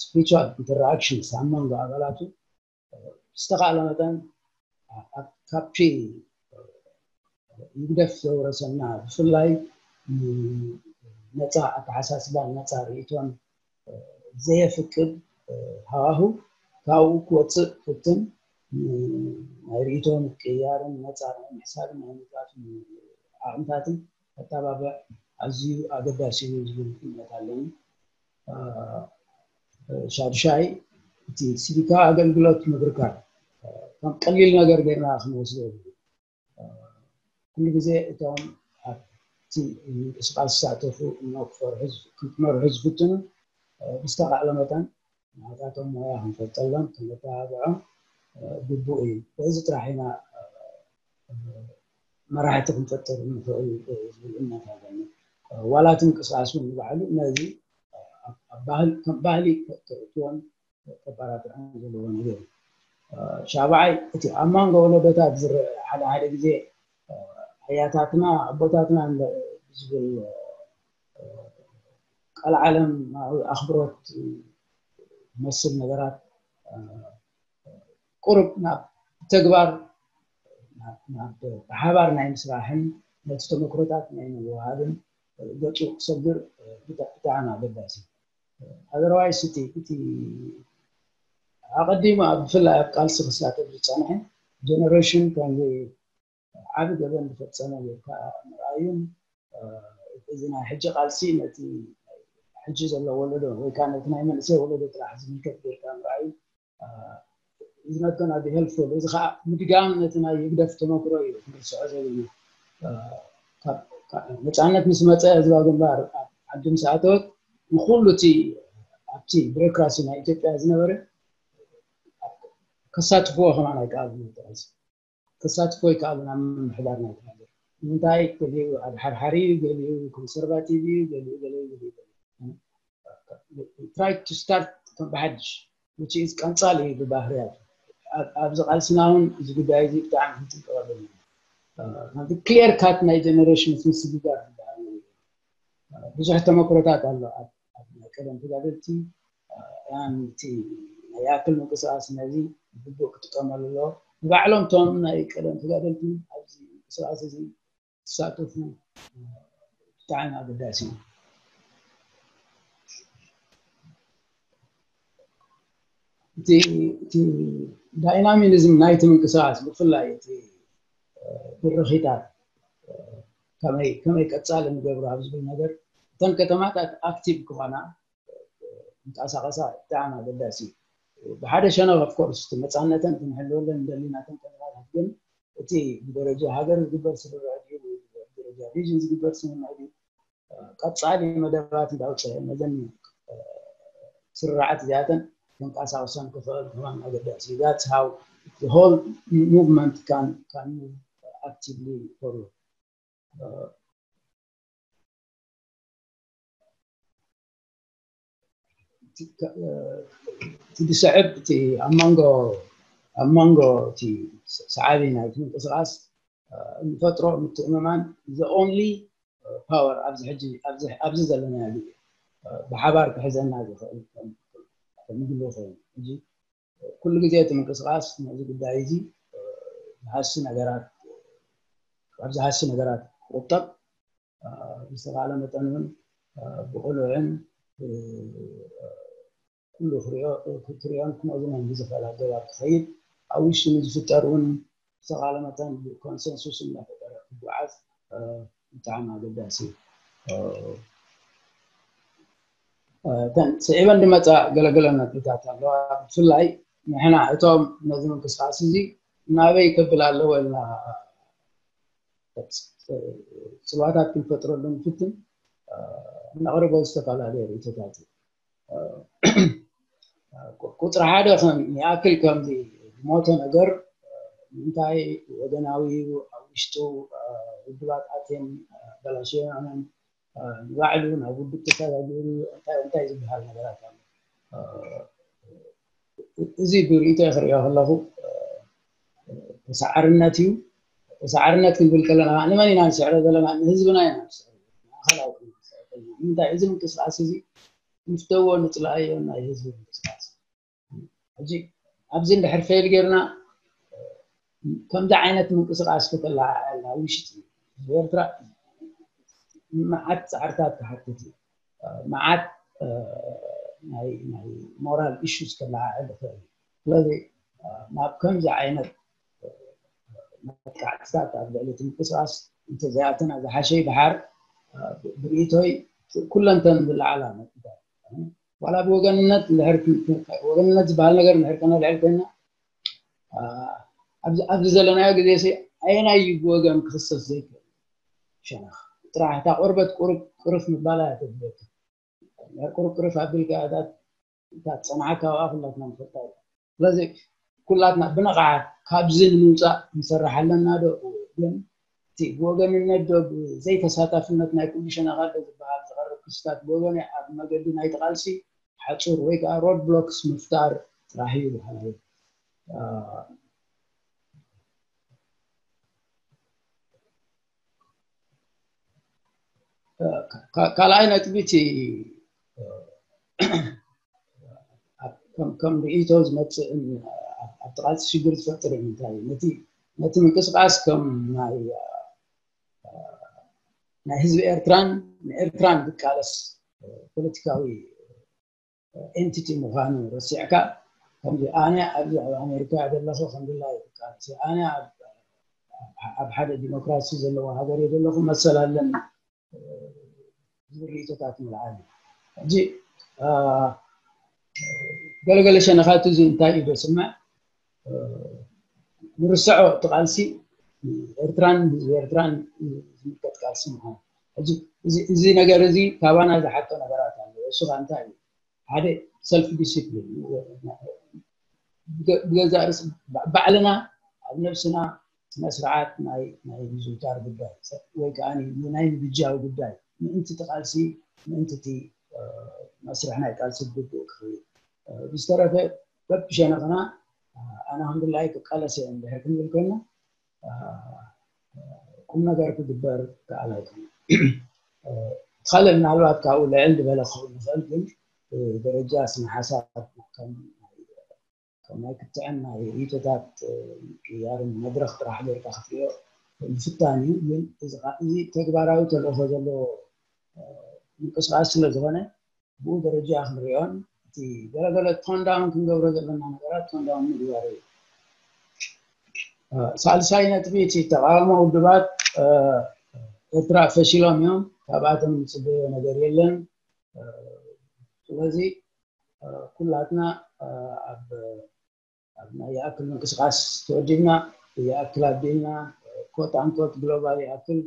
spiritual interactions ኣብ መንጎ ኣባላቱ ዝተኻእለ መጠን ካብቲ ንግደፍ ዘውረሰና ብፍላይ ነፃ ኣተሓሳስባን ነፃ ርእቶን ዘየፍቅድ ሃዋሁ ካብኡ ክወፅእ ፍትን ናይ ርእቶ ምቅያርን ነፃ ናይ ምሕሳብን ናይ ምግባትን ዓቕምታትን ኣተባብዕ ኣዝዩ ኣገዳሲ እዩ ዝብል እምነት ኣለኒ። ሻድሻይ እቲ ሲቪካዊ ኣገልግሎት ምብርካት ከም ቀሊል ነገር ጌርና ክንወስዶ የብሉ። ኩሉ ግዜ እቶም ኣብቲ ምንቅስቃስ ዝሳተፉ እሞ ክመርሑ ዝፍትኑ ብዝተኻእለ መጠን ናታቶም ሞያ ክንፈልጠሎም ክነተባብዖም ግቡእ እዩ። በዚ ጥራሕ ኢና መራሕቲ ክንፈጥር ንኽእል ዝብል እምነት ኣለኒ። ዋላ እቲ ምንቅስቃስ እውን ንባዕሉ ነዚ ባህሊ ከም ባህሊ ክእትዎን ከበራትዖን ዘለዎ ነገር እዩ። ሻብዓይ እቲ ኣብ መንጎ ወለዶታት ዝረአ ሓደ ሓደ ግዜ ኣያታትና ኣቦታትና ዝብል ቀልዓለም ኣኽብሮት መስል ነገራት ቁሩብ ናብ ተግባር ናብ ብሓባር ናይ ምስራሕን ነቲ ተመክሮታት ናይ ምውሃብን ገፁ ክሰግር ብጣዕሚ ኣገዳሲ። ኣዘርዋይስ እቲ እቲ ኣቐዲሙ ኣብ ብፍላይ ኣብ ቃልሲ ክሳተፍ ዝፀንሐ ጀነሬሽን ከምዚ ዓቢ ገበን ዝፈፀመ ጌርካ ምርኣዩን እዚ ናይ ሕጂ ቃልሲ ነቲ ሕጂ ዘሎ ወለዶ ወይ ከዓ ነቲ ናይ መንእሰይ ወለዶ ጥራሕ ዝምልከት ጌርካ ምርኣዩ is not gonna be helpful። እዚ ከዓ ምድጋም ነቲ ናይ ህግደፍ ተመክሮ እዩ ክንርስዖ ዘለና። ካብ ነፃነት ምስ መፀ ህዝባዊ ግንባር ኣብ ዓዲ ምስ ኣተወት ንኩሉ እቲ ኣብቲ ቢሮክራሲ ናይ ኢትዮጵያ ዝነበረ ከሳትፍዎ ከማን ኣይከኣሉን። ከሳትፎ ይከኣሉ ናብ ምምሕዳር ናይቲ ሃገር። ንምንታይ? ገሊኡ ኣድሓርሓሪ እዩ፣ ገሊኡ ኮንሰርቫቲቭ እዩ፣ ገሊኡ ገለ እዩ፣ ገሊኡ ገለ እዩ። Try to start ከም ብሓድሽ which is ቀንፃል እዩ ብባህርያቱ። ኣብዚ ቃልስና እውን እዚ ጉዳይ እዚ ብጣዕሚ ክንጥንቀቐሉ። ክሊር ካት ናይ ጀነሬሽን ምስግጋር ዝበሃል ብዙሕ ተመክሮታት ኣሎ ኣብ ናይ ቀደም ተጋደልቲ። እቲ ናይ ኣክል ምንቅስቃስ ነዚ ብግቡእ ክጥቀመሉ ኣለዎ። ንባዕሎም እቶም ናይ ቀደም ተጋደልቲ ኣብዚ ምንቅስቃስ እዚ ክሳተፉ ብጣዕሚ ኣገዳሲ እዩ። እቲ ዳይናሚዝም ናይቲ ምንቅስቃስ ብፍላይ እቲ ድርኺታት ከመይ ከመይ ቀፃሊ ንገብሮ ኣብ ዝብል ነገር እተን ከተማታት ኣክቲቭ ክኾና እንቀሳቐሳ ብጣዕሚ ኣገዳሲ እዩ። ብሓደ ሸነኽ ኦፍኮርስ እቲ መፃነተን ክንሕልወለን እንደሊናተን ከተማታት ግን እቲ ብደረጃ ሃገር ዝግበር ስምምዕ ድዩ ደረጃ ሪጅን ዝግበር ስምምዕ ድዩ ቀፃሊ መደባት እንዳውፅአ ነዘን ስርዓት እዚኣተን ክንቀሳቀሰን ክኽእል ከማን ኣገዳሲ እዩ። That's how the whole movement can can move actively forward. እቲ ዝስዕብ እቲ ኣብ መንጎ ኣብ መንጎ እቲ ሰዓቢ ናይቲ ምንቅስቃስ እንፈጥሮ ምትእምማን the only power ኣብዚ ሕጂ ኣብዚ ዘለናዮ ግዜ ብሓባር ክሕዘና ዝኽእል ምግሊ ይኸውን። ሕጂ ኩሉ ግዜ እቲ ምንቅስቃስ ነዚ ጉዳይ እዚ ዝሃሲ ነገራት ካብ ዝሃሲ ነገራት ክቁጠብ ብዝተኻለ መጠን እውን ብቕሉዕን ኩሉ ክሪኦን ክመዝኖን ብዝኽእል ኣገባብ ክኸይድ ኣብ ውሽጢ ንዝፍጠር እውን ብዝተኻለ መጠን ብኮንሰንሱስ እናፈጠረ ክጓዓዝ ብጣዕሚ ኣገዳሲ እዩ። እተን ስዒበን ዝመፃ ገለገለ ነጥብታት ኣለዋ። ብፍላይ ንሕና እቶም ነዚ ምንቅስቃስ እዚ ናበይ ከብል ኣለዎ ኢልና ፅልዋታት ክንፈጥረሉ ንፍትን ነቕርቦ ዝተፈላለዩ ርእቶታት እዩ። ቁፅሪ ሓደ ከም ይኣክል ከምዚ ዝሞተ ነገር እንታይ ወገናዊ ኣብ ውሽጡ ውድባት ኣትየን በላሽዮን ንባዕሉ ናብ ውድብ ተሰጋጊሩ እንታይ እንታይ ዝበሃል ነገራት ኣሎ። እዚ ብርእይቶ ክሪኦ ከለኹ ተሰዓርነት እዩ። ተሰዓርነት ክንብል ከለና ንመን ኢና ንስዕሮ ዘለና? ንህዝብና ኢና ንስዕሮ ዘለና። ኣካላዊ ክንስዕሮ ከለና ንምንታይ እዚ ምንቅስቃስ እዚ ንፍተዎ ንፅላእዮ ናይ ህዝቢ ምንቅስቃስ ሕጂ ኣብዚ እንድሕር ፌል ጌርና ከምዚ ዓይነት ምንቅስቃስ ከተለዓዕል ኣብ ውሽጢ ኤርትራ መዓት ፃዕርታት ክሓትት እዩ። መዓት ናይ ሞራል ኢሹስ ከለዓዕል ይኽእል እዩ። ስለዚ ናብ ከምዚ ዓይነት መጥቃዕትታት ኣብ ልዕሊ እቲ ምንቅስቃስ እንተዘይኣተና ዝሓሸ እዩ። ድሓር ብርእይቶይ ኩለንተን ዝለዓላ ነጥብታት ዋላ ብወገንነት እንድሕር ወገንነት ዝበሃል ነገር እንድሕር ከነልዕል ኮይና ኣብዚ ዘለናዮ ግዜ ሲ ኣየናይ እዩ ብወገን ክኽሰስ ዘይክእል? ሸነኽ ጥራሕ እታ ቆርበት ቁርፍ ምባላ እያ ተድልየካ። ቁርፍ ቁርፍ ኣቢልካ እታ ዝፀንሓካ ኣብኣ ኩላትና ንፈልጣ እዩ። ስለዚ ኩላትና ብንቕሓት ካብዚ ንምውፃእ ንሰርሕ ኣለና ዶ? ግን እቲ ብወገንነት ዶ ብዘይተሳታፍነት ናይ ኩሉ ሸነኻት ዶ ዝበሃል ዝቐርብ ክስታት ብወገነ ኣብ መገዲ ናይቲ ቃልሲ ሓፁር ወይ ከዓ ሮድ ብሎክስ ምፍጣር ጥራሕ እዩ በሃላይ። ካልኣይ ነጥቢ እቲ ከም ርእይቶ ዝመፅእ ኣብቲ ቃልሲ ሽግር ዝፈጥር እዩ። እንታይ ነቲ ምንቅስቃስ ከም ናይ ናይ ህዝቢ ኤርትራን ንኤርትራን ዝቃለስ ፖለቲካዊ ኤንቲቲ ምዃኑ ረሲዕካ ከምዚ ኣነ ኣብዚ ኣብ ኣሜሪካ ዘለኹ ከምድላ ይቃለስ ኣነ ኣብ ሓደ ዲሞክራሲ ዘለዎ ሃገር እየ ዘለኹ መሰል ኣለኒ ዝብል ርእይቶታት ምልዓል እዩ። ሕጂ ገለገለ ሸነኻት እዚ እንታይ እዩ ዘስምዕ ንርስዖ እቲ ቃልሲ ኤርትራን ህዝቢ ኤርትራን ዝምልከት ቃልሲ ምዃኑ። ሕጂ እዚ ነገር እዚ ካባና ዝሓቶ ነገራት ኣሎ። እሱ ከዓ እንታይ እዩ? ሓደ ሰልፍ ዲሲፕሊን፣ ብገዛእ ርስ ባዕልና ኣብ ነብስና ስነ ስርዓት ናይ ምዝውታር ጉዳይ ወይ ከዓ ናይ ምብጃው ጉዳይ፣ ምእንቲ ቃልሲ፣ ምእንቲ እቲ መስርሕ ናይ ቃልሲ ብግቡእ ክኽይድ። ብዝተረፈ በብሸነኽና ኣነ ከምድላይ ክቃለስ እየ እንድሕር ክንብል ኮይና፣ ቁም ነገር ክግበር ከኣል ኣይኮነ። ካልእ ምናልባት ካብኡ ልዕል ዝበለ ክኸውን ይኽእል፣ ግን ደረጃ ስነ ሓሳብ ከም ናይ ክትዕን ናይ ርእይቶታት ቅያርን መድረኽ ጥራሕ ጌርካ ክትሪኦ ምፍታን እዩ። ግን እዚ ተግባራዊ ተልእኾ ዘለዎ ምንቅስቃስ ስለ ዝኾነ፣ ብኡ ደረጃ ክንሪኦን እቲ ገለገለ ቶንዳውን ክንገብሮ ዘለና ነገራት ቶንዳውን ምግባር እዩ። ሳልሳይ ነጥቢ፣ እቲ ተቃውሞ ውድባት ኤርትራ ፈሺሎም እዮም። ካብኣቶም ዝፅበዮ ነገር የለን። ስለዚ ኩላትና ኣብ ኣብ ናይ ይኣክል ምንቅስቃስ ተወዲብና፣ ይኣክል ኣቢልና፣ ኮት ኣንኮት ግሎባል ይኣክል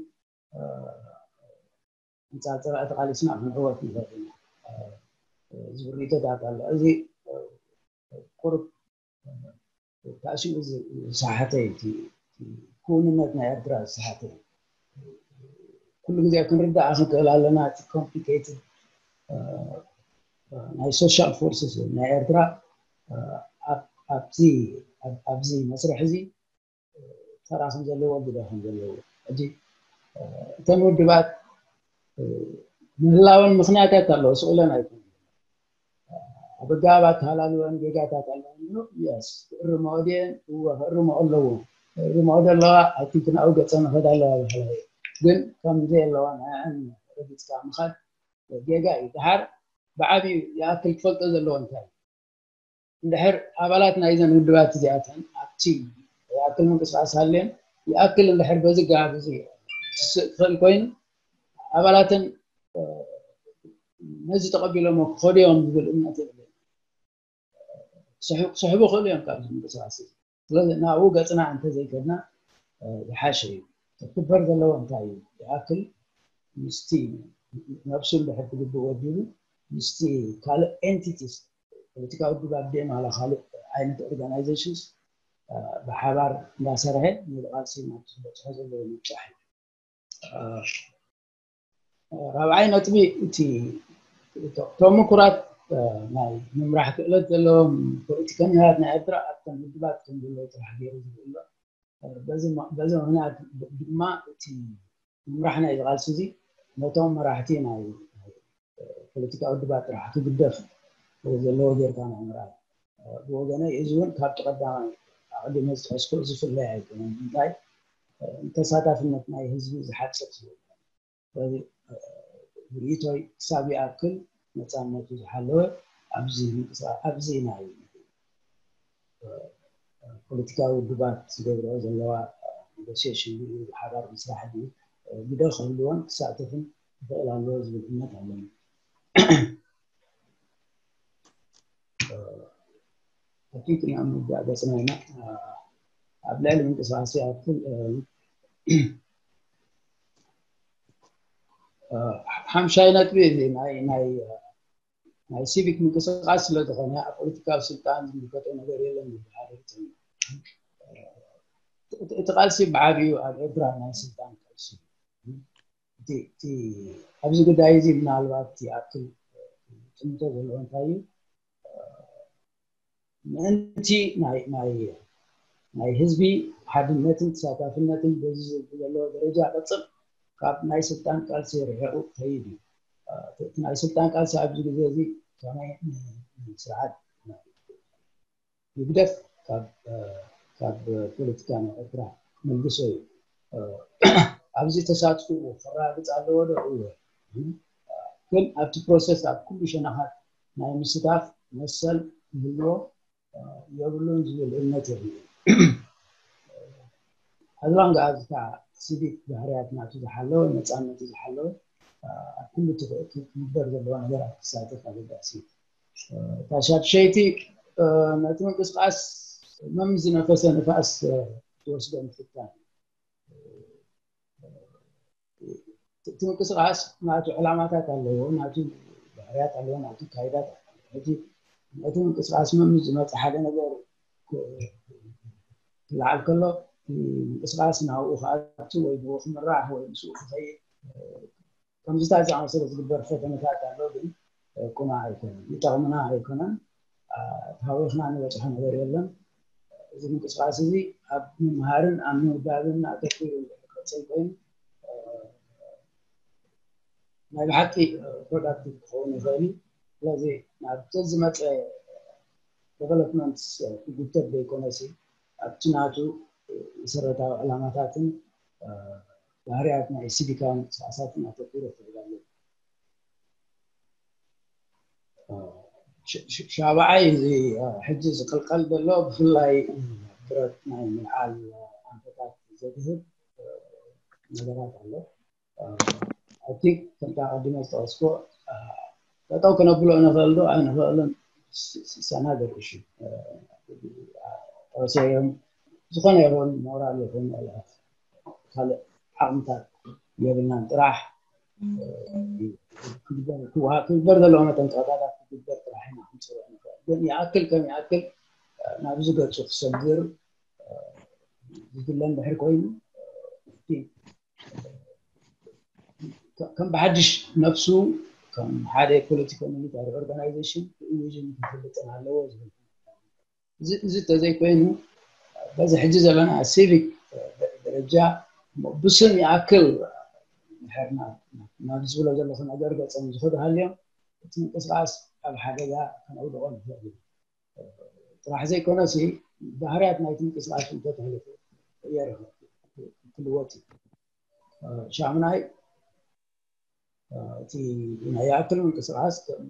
ኣንጻር ጸላኢ ተቓሊስና ክንዕወት ንኽእል ኢና ዝብል ርእይቶታት ኣሎ። እዚ ቁሩብ ታእሲኡ ዝሰሓተ እዩ። ክውንነት ናይ ኤርትራ ዝሰሓተ እዩ። ኩሉ ግዜ ክንርዳእ ክንክእል ኣለና። እቲ ኮምፕሊኬትድ ናይ ሶሻል ፎርስስ ናይ ኤርትራ ኣብዚ መስርሕ እዚ ተራ ከም ዘለዎ ግደ ከም ዘለዎ። ሕጂ እተን ውድባት ምህላወን ምኽንያታት ኣለዎ፣ ስቕ ኢለን ኣይኮኑን። ኣብ ኣገባብ ኣተሃላልወን ጌጋታት ኣለዎ። የስ፣ ክእርምኦ ድየን? እወ፣ ክእርምኦ ኣለዎ። ክእርምኦ ዘለዋ ኣይ ቲንክ ናብኡ ገጸን ንኸዳ ኣለዋ ባህላ እዩ። ግን ከም ዘየለዋ ንዕን ረጊጽካ ምኻድ ጌጋ እዩ። ድሓር ብዓብዩ ይኣክል ክፈልጦ ዘለዎ እንታይ እዩ? እንድሕር ኣባላት ናይዘን ውድባት እዚኣተን ኣብቲ ይኣክል ምንቅስቃስ ሃልየን ይኣክል እንድሕር በዚ ጋብ እዚ ትስእ ትኽእል ኮይኑ ኣባላተን ነዚ ተቐቢሎሞ ክኸዱ እዮም ዝብል እምነት የብለይን። ክስሕቡ ክኽእሉ እዮም ካብዚ ምንቅስቃስ እዚ። ስለዚ ናብኡ ገፅና እንተዘይከድና ዝሓሸ እዩ። ክግበር ዘለዎ እንታይ እዩ? ይኣክል ምስቲ ነብሱ እንድሕር ክግብእ ወዲቡ ምስቲ ካልእ ኤንቲቲስ ፖለቲካዊ ውድባት ድየን ዋላ ካልእ ዓይነት ኦርጋናይዜሽንስ ብሓባር እንዳሰርሐ ነዚ ቃልሲ ናብቲ ዝበፅሖ ዘለዎ ምብፃሕ እዩ። ራብዓይ ነጥቢ እቲ እቶም ምኩራት ናይ ምምራሕ ክእለት ዘለዎም ፖለቲከኛታት ናይ ኤርትራ ኣብተን ውድባት ከም ዘለዉ ጥራሕ ገይሩ ዝብሎ። በዚ ምክንያት ድማ እቲ ምምራሕ ናይ ቃልሲ እዚ ነቶም መራሕቲ ናይ ፖለቲካዊ ውድባት ጥራሕ ክግደፍ ዘለዎ ጌርካ ናይ ምርኣይ። ብወገነይ እዚ እውን ካብቲ ቀዳማይ ኣቐዲመ ዝጠቀስኩ ዝፍለይ ኣይኮነን። እንታይ ተሳታፍነት ናይ ህዝቢ ዝሓጽር ስለ ዝኾነ። ስለዚ ርእይቶይ ክሳብ ይኣክል ነፃነቱ ዝሓለወ ኣብዚ ምንቅስቃ-፣ ኣብዚ ናይ ፖለቲካዊ ውድባት ዝገብርኦ ዘለዋ ኔጎሲዬሽን ድዩ፣ ብሓባር ምስራሕ ድዩ፣ ግደ ክህልዎን ክሳተፍን ይኽእል ኣለዎ ዝብል እምነት ኣለኒ። ኣቲንክ ንኣብ ምውዳእ ገፅና ኢና። ኣብ ልዕሊ ምንቅስቃስ ይኣክል ሓምሻይ ነጥቢ እዚ ናይ ናይ ናይ ሲቪክ ምንቅስቃስ ስለ ዝኾነ ኣብ ፖለቲካዊ ስልጣን ዝምልከቶ ነገር የለን ዝበሃል። እቲ ቃልሲ ብዓብዩ ኣብ ኤርትራ ናይ ስልጣን ቃልሲ እዩ። እቲ ኣብዚ ጉዳይ እዚ ምናልባት ይኣክል ጥምቶ ዘለዎ እንታይ እዩ? ምእንቲ ናይ ናይ ናይ ህዝቢ ሓድነትን ተሳታፍነትን በዚ ዘለዎ ደረጃ ቀጽል ካብ ናይ ስልጣን ቃልሲ ርሒቑ ክኸይድ እዩ። እቲ ናይ ስልጣን ቃልሲ ኣብዚ ግዜ እዚ ከመይ ስርዓት ይግደፍ ካብ ፖለቲካ ናይ ኤርትራ መልግሶ እዩ። ኣብዚ ተሳትፎ ክራግጽ ኣለዎ ዶ? እወ። ግን ኣብቲ ፕሮሰስ ኣብ ኩሉ ሸነኻት ናይ ምስታፍ መሰል ክህልዎ የብሉን ዝብል እምነት የብሉን። ኣዝባን ገኣዝታ ሲቪክ ባህርያት ናቱ ዝሓለወ፣ ነፃነቱ ዝሓለወ፣ ኣብ ኩሉ ክግበር ዘለዎ ነገራት ክሳተፍ ኣገዳሲ እዩ። እታ ሻድሸይቲ ነቲ ምንቅስቃስ መም ዝነፈሰ ንፋስ ትወስዶ ምፍታን። እቲ ምንቅስቃስ ናቱ ዕላማታት ኣለዎ፣ ናቱ ባህርያት ኣለዎ፣ ናቱ ካይዳት ኣለዎ። ሕጂ ነቲ ምንቅስቃስ መምስ ዝመፀ ሓደ ነገር ክለዓል ከሎ፣ ምንቅስቃስ ናብኡ ክኣቱ ወይ ብኡ ክምራሕ ወይ ምስኡ ክኸይድ፣ ከምዚታት ዝኣመሰለ ዝግበር ፈተነታት ኣሎ። ግን ቁና ኣይኮነን፣ ይጠቕምና ኣይኮነን። ተሃዊኽና ንበፅሖ ነገር የለን። እዚ ምንቅስቃስ እዚ ኣብ ምምሃርን ኣብ ምንባብን ኣተኪሩ ክቕፅል ኮይኑ ናይ ብሓቂ ፕሮዳክቲቭ ክኸውን ይኽእል እዩ። ስለዚ ናብ ዝመፀ ዴቨሎፕመንት ክጉተት ዘይኮነሲ ኣብቲ ናቱ መሰረታዊ ዕላማታትን ባህርያት ናይ ሲቪካዊ ምንቅስቃሳትን ኣተኪሩ ክኽእል ኣለዎ። ሻብዓይ እዚ ሕጂ ዝቅልቀል ዘሎ ብፍላይ ብረት ናይ ምልዓል ኣንፈታት ዘድህብ ነገራት ኣሎ። እቲ ከምታ ቀዲመ ዝጠቀስኮ ጠጠው ክነብሎ ንኽእል ዶ ኣይንኽእልን ሰናገር እሹ ጠሰዮም ዝኾነ ይኹን ሞራል ይኹን ካልእ ዓቕምታት የብልናን ጥራሕ ክግበር ዘለዎ መጠን ጸወታታት ክግበር ጥራሕ ኢና ክንፅውዕ ንኽእል። ግን ይኣክል ከም ይኣክል ናብዚ ገፁ ክሰግር ዝድለ እንድሕር ኮይኑ ከም ብሓድሽ ነብሱ ከም ሓደ ፖለቲካል ሚሊታሪ ኦርጋናይዜሽን ቪዥን ክፍልጥን ኣለዎ ዝብል እዚ ተዘይኮይኑ በዚ ሕጂ ዘለና ሲቪክ ደረጃ ብስም ይኣክል ድሕር ናብ ዝብሎ ዘለኹ ነገር ገጾም ዝኸዱ ሃልዮም እቲ ምንቅስቃስ ኣብ ሓደጋ ከነውድቆ ንኽእል ጥራሕ ዘይኮነሲ ባህርያት ናይቲ ምንቅስቃስ እንተተህልፉ የርህ ክልወጥ እዩ። ሻምናይ እቲ ናይ ይኣክል ምንቅስቃስ ከም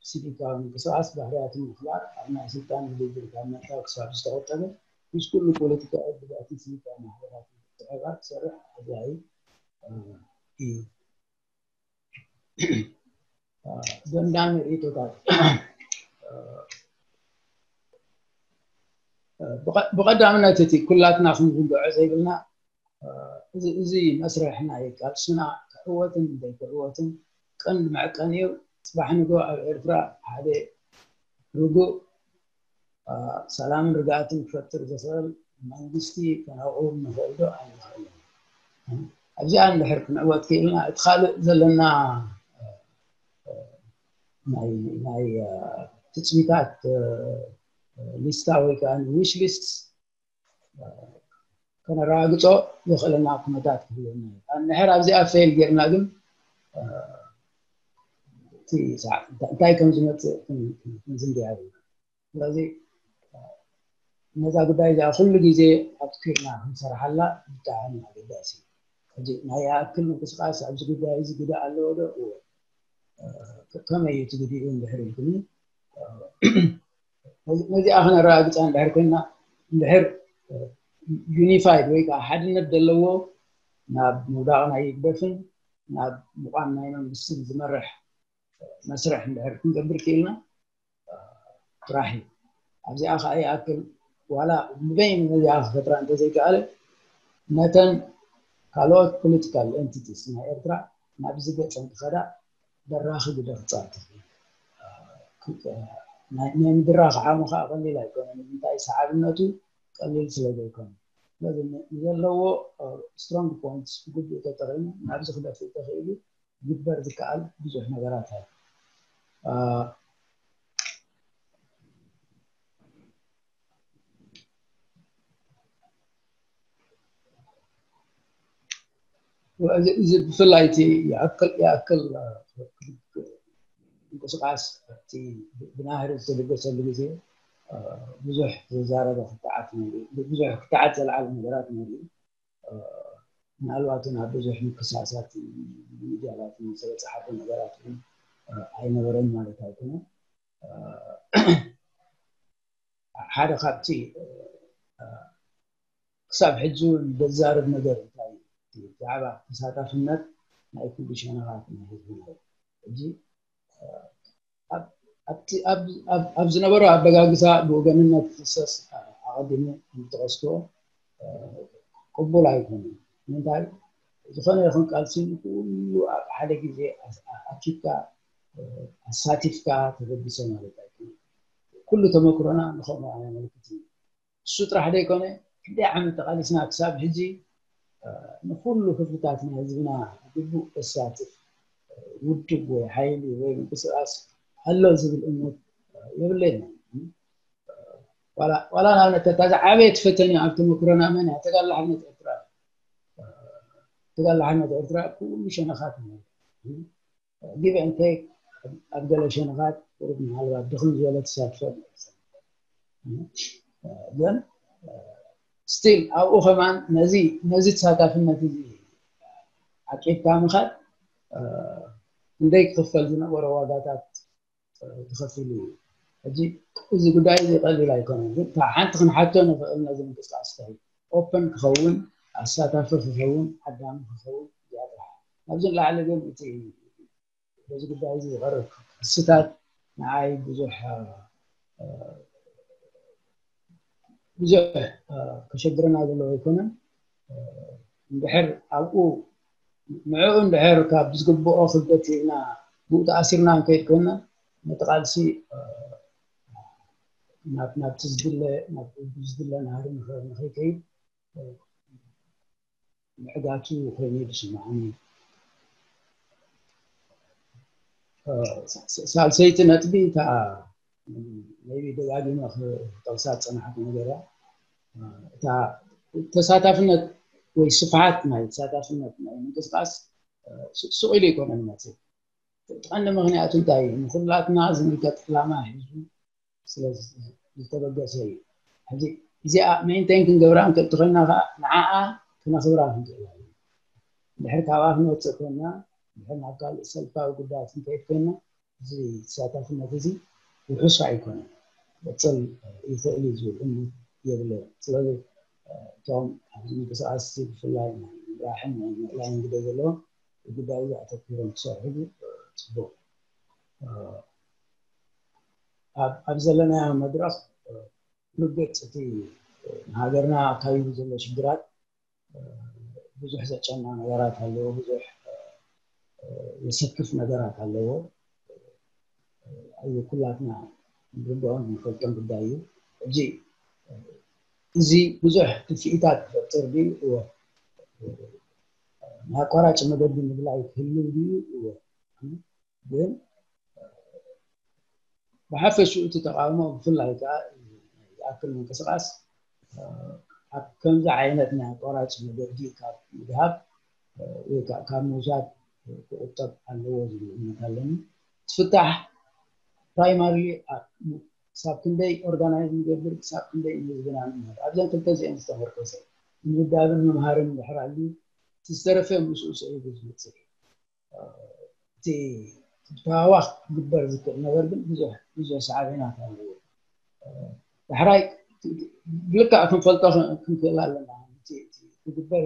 ሲቪካዊ ምንቅስቃስ ባህርያትን ምኽባር ኣብ ናይ ስልጣን ውድድር ካብ ምእታው ክሳብ ዝተቆጠበ ምስ ኩሉ ፖለቲካዊ ውድባትን ሲቪካዊ ማሕበራትን ምትሕብባር ክሰርሕ ኣድላዪ እዩ። ደንዳኒ ርእቶታት ብቐዳምነት እቲ ኩላትና ክንዝንግዖ ዘይብልና እዚ መስርሕ ናይ ቃልስና ክዕወትን ዘይክዕወትን ቀንዲ መዕቀኒኡ ጽባሕ ንግሆ ኣብ ኤርትራ ሓደ ርጉእ ሰላምን ርግኣትን ክፈጥር ዝኽእል መንግስቲ ከነቕውም ንኽእል ዶ ኣይንኽእልን? ኣብዚኣ እንድሕር ክንዕወት ክኢልና እቲ ካልእ ዘለና ናይ ትፅቢታት ሊስታ ወይ ከዓ ዊሽ ሊስት ከነረጋግፆ ዘኽእለና ኩነታት ክህልወና እዩ። እንድሕር ኣብዚኣ ፌል ጌርና ግን እንታይ ከም ዝመፅእ ክንዝንግያ የብልና። ስለዚ ነዛ ጉዳይ እዚኣ ኩሉ ግዜ ኣትኪርና ክንሰርሓላ ብጣዕሚ ኣገዳሲ እዩ። ሕጂ ናይ ይኣክል ምንቅስቃስ ኣብዚ ጉዳይ እዚ ግደ ኣለዎ ዶ? እወ። ከመይ እዩ እቲ ግዲኡ እንድሕር ኢልኩኒ ነዚኣ ክነረጋግፃ እንድሕር ኮይና እንድሕር ዩኒፋይድ ወይ ከዓ ሓድነት ዘለዎ ናብ ምውዳቕ ናይ ህግደፍን ናብ ምቋም ናይ መንግስትን ዝመርሕ መስርሕ እንድሕር ክንገብር ክኢልና ጥራሕ እዩ። ኣብዚኣ ከዓ ይኣክል ዋላ ንበይኑ ነዚኣ ክፈጥራ እንተዘይከኣለ ነተን ካልኦት ፖለቲካል ኤንቲቲስ ናይ ኤርትራ ናብዚ ገፀን ክኸዳ በራኺ ግደ ክፃወት ይኽእል። ናይ ምድራኽ ዓቕሙ ከዓ ቀሊል ኣይኮነን። ንምንታይ ሰዓብነቱ ቀሊል ስለ ዘይኮነ ስለዚ ንዘለዎ ስትሮንግ ፖይንትስ ብግቡእ ተጠቒሙ ናብዚ ክደፍእ ተኽኢሉ ይግበር ዝከኣል ብዙሕ ነገራት ኣሎ። እዚ ብፍላይ እቲ ይኣክል ይኣክል ምንቅስቃስ እቲ ብናህሪ ዝተደገሰሉ ግዜ ብዙሕ ዘዛረበ ክትዓት ብዙሕ ክትዓት ዘልዓለ ነገራት ነሩ ምናልባት ናብ ብዙሕ ምክሳሳት ሚዲያታት ዝተበፅሓሉ ነገራት እውን ኣይነበረን ማለት ኣይኮነን። ሓደ ካብቲ ክሳብ ሕጂ እውን ዘዛርብ ነገር እንታይ ብዛዕባ ተሳታፍነት ናይ ኩሉ ሸነኻት ናይ ህዝብና እዩ። ሕጂ ኣብ ዝነበሮ ኣበጋግሳ ብወገንነት ክኽሰስ ኣቐዲመ ከምዝጠቐስክዎ ቅቡል ኣይኮነን። ምንታይ ዝኾነ ይኹን ቃልሲ ንኩሉ ኣብ ሓደ ግዜ ኣኪብካ ኣሳቲፍካ ተገድሰ ማለት ኣይኮነ። ኩሉ ተመክሮና ንኸምኡ ኣየመልክት እዩ። እሱ ጥራሕ ዘይኮነ ክንደይ ዓመት ተቓሊስና ክሳብ ሕጂ ንኩሉ ክፍልታት ናይ ህዝብና ግቡእ ዘሳትፍ ውድብ ወይ ሓይሊ ወይ ምንቅስቃስ ኣሎ ዝብል እምነት የብለይና። ዋላ ንኣብነት እታ ዝዓበየት ፈተነ ኣብ ተመክሮና መን እያ? ተጋድሎ ሓርነት ኤርትራ። ተጋድሎ ሓርነት ኤርትራ ኩሉ ሸነኻት ማለት እዩ። ጊቭ ኤንድ ቴክ ኣብ ገለ ሸነኻት ቁሩብ ምናልባት ድኽም ዝበለ ተሳትፎ ግን ስቲል ኣብኡ ከማን ነዚ ነዚ ተሳታፍነት እዚ ዓቂብካ ምኻድ ክንደይ ክኽፈል ዝነበሮ ዋጋታት ተኸፊሉ እዩ። ሕጂ እዚ ጉዳይ እዚ ቀሊል ኣይኮነን፣ ግን እታ ሓንቲ ክንሓቶ ንኽእል ነዚ ምንቅስቃስ እንታይ ኦፐን ክኸውን ኣሳታፊ ክኸውን ዓዳሚ ክኸውን እዚኣ ጥራሕ። ካብዚ ንላዕሊ ግን እቲ በዚ ጉዳይ እዚ ዝቐረብ ክስታት ንዓይ ብዙሕ ብዙሕ ከሸግረና ዘለዎ ኣይኮነን። እንድሕር ኣብኡ ንዕኡ እንድሕር ካብ ዝግብኦ ክብደት ሂብና ብኡ ተኣሲርና ንከይድ ኮይና ነቲ ቃልሲ ናብቲ ዝድለ ናብቲ ዝድለ ናህሪ ንኸይከይድ ምዕጋቱ ኮይኑ እዩ ዝስምዓኒ። ሳልሰይቲ ነጥቢ እታ maybe ደጋጊመ ክጠቕሳ ዝፀናሕኩ ነገር እያ። እታ ተሳታፍነት ወይ ስፍሓት ናይ ተሳታፍነት ናይ ምንቅስቃስ ስቕ ኢሉ ኣይኮነን መፅእ። እቲ ቀንዲ ምኽንያቱ እንታይ እዩ? ንኩላትና ዝምልከት ዕላማ ሒዙ ስለ ዝተበገሰ እዩ። ሕዚ እዚኣ ሜንቴን ክንገብራ እንክእል ተኮይና ከዓ ንዓኣ ክነኽብራ ክንክእል ኣለና። ድሕር ካብኣ ክንወፅእ ኮይና ድሕር ናብ ካልእ ሰልፋዊ ጉዳያት ክንከይድ ኮይና እዚ ተሳታፍነት እዚ ውሑስ ኣይኮነን። ክቕፅል ይኽእል እዩ ዝብል እምነት የብለይን። ስለዚ እቶም ኣብዚ ምንቅስቃስ እዚ ብፍላይ ናይ ምምራሕን ናይ ምእላይን ግደ ዘለዎም ጉዳይ እዚ ኣተኪሮም ክሰርሕሉ ፅቡቅ። ኣብ ዘለናዮ መድረኽ ርግፅ እቲ ንሃገርና ኣካይዱ ዘሎ ሽግራት ብዙሕ ዘጨና ነገራት ኣለዎ፣ ብዙሕ የሰክፍ ነገራት ኣለዎ። እዚ ኩላትና ንርድኦን ንፈልጦን ጉዳይ እዩ። ሕጂ እዚ ብዙሕ ክፍኢታት ክፈጥር ድዩ? እወ። ናይ ኣቋራጭ መገዲ ምድላይ ክህልው ድዩ? እወ። ግን ብሓፈሽኡ እቲ ተቃውሞ ብፍላይ ከዓ ዝኣክል ምንቅስቃስ ኣብ ከምዚ ዓይነት ናይ ኣቋራጭ መገዲ ካብ ምድሃብ ወይ ከዓ ካብ ምውሳድ ክቁጠብ ኣለዎ ዝብል እምነት ኣለኒ። እቲ ፍታሕ ፕራይማሪሊ ክሳብ ክንደይ ኦርጋናይዝ ንገብር፣ ክሳብ ክንደይ ንህዝብና ንምህር፣ ኣብዘን ክልተ እዚአን ዝተመርኮሰ ምምዳብን ምምሃርን እንድሕር ኣልዩ እቲ ዝተረፈ ምስኡ ስዒቡ ዝመፅእ እዩ። እቲ ብተሃዋኽ ክግበር ዝክእል ነገር ግን ብዙሕ ብዙሕ ሳዕቤናት ኣለዎ። ዳሕራይ ብልክዕ ክንፈልጦ ክንክእል ኣለና። ክግበር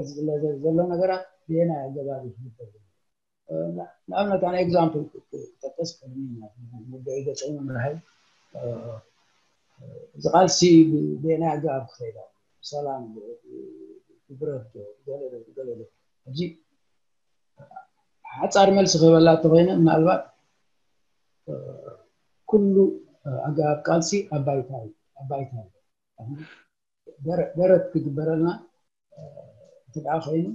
ዘሎ ነገራት ብየናይ ኣገባብ እዩ ክግበር? ንኣብነት ኣነ ኤግዛምፕል ክጠቀስ ቅድሚ ወደ ገፀ ምምርሃይ እዚ ቃልሲ ብየናይ ኣገባብ ክኸይዳ ብሰላም ብብረት ገለ ገለ ሕጂ ሓፃር መልሲ ክህበላ ተኮይነ ምናልባት ኩሉ ኣገባብ ቃልሲ ኣባይታ ኣባይታ ደረት ክግበረልና እንተ ደኣ ኮይኑ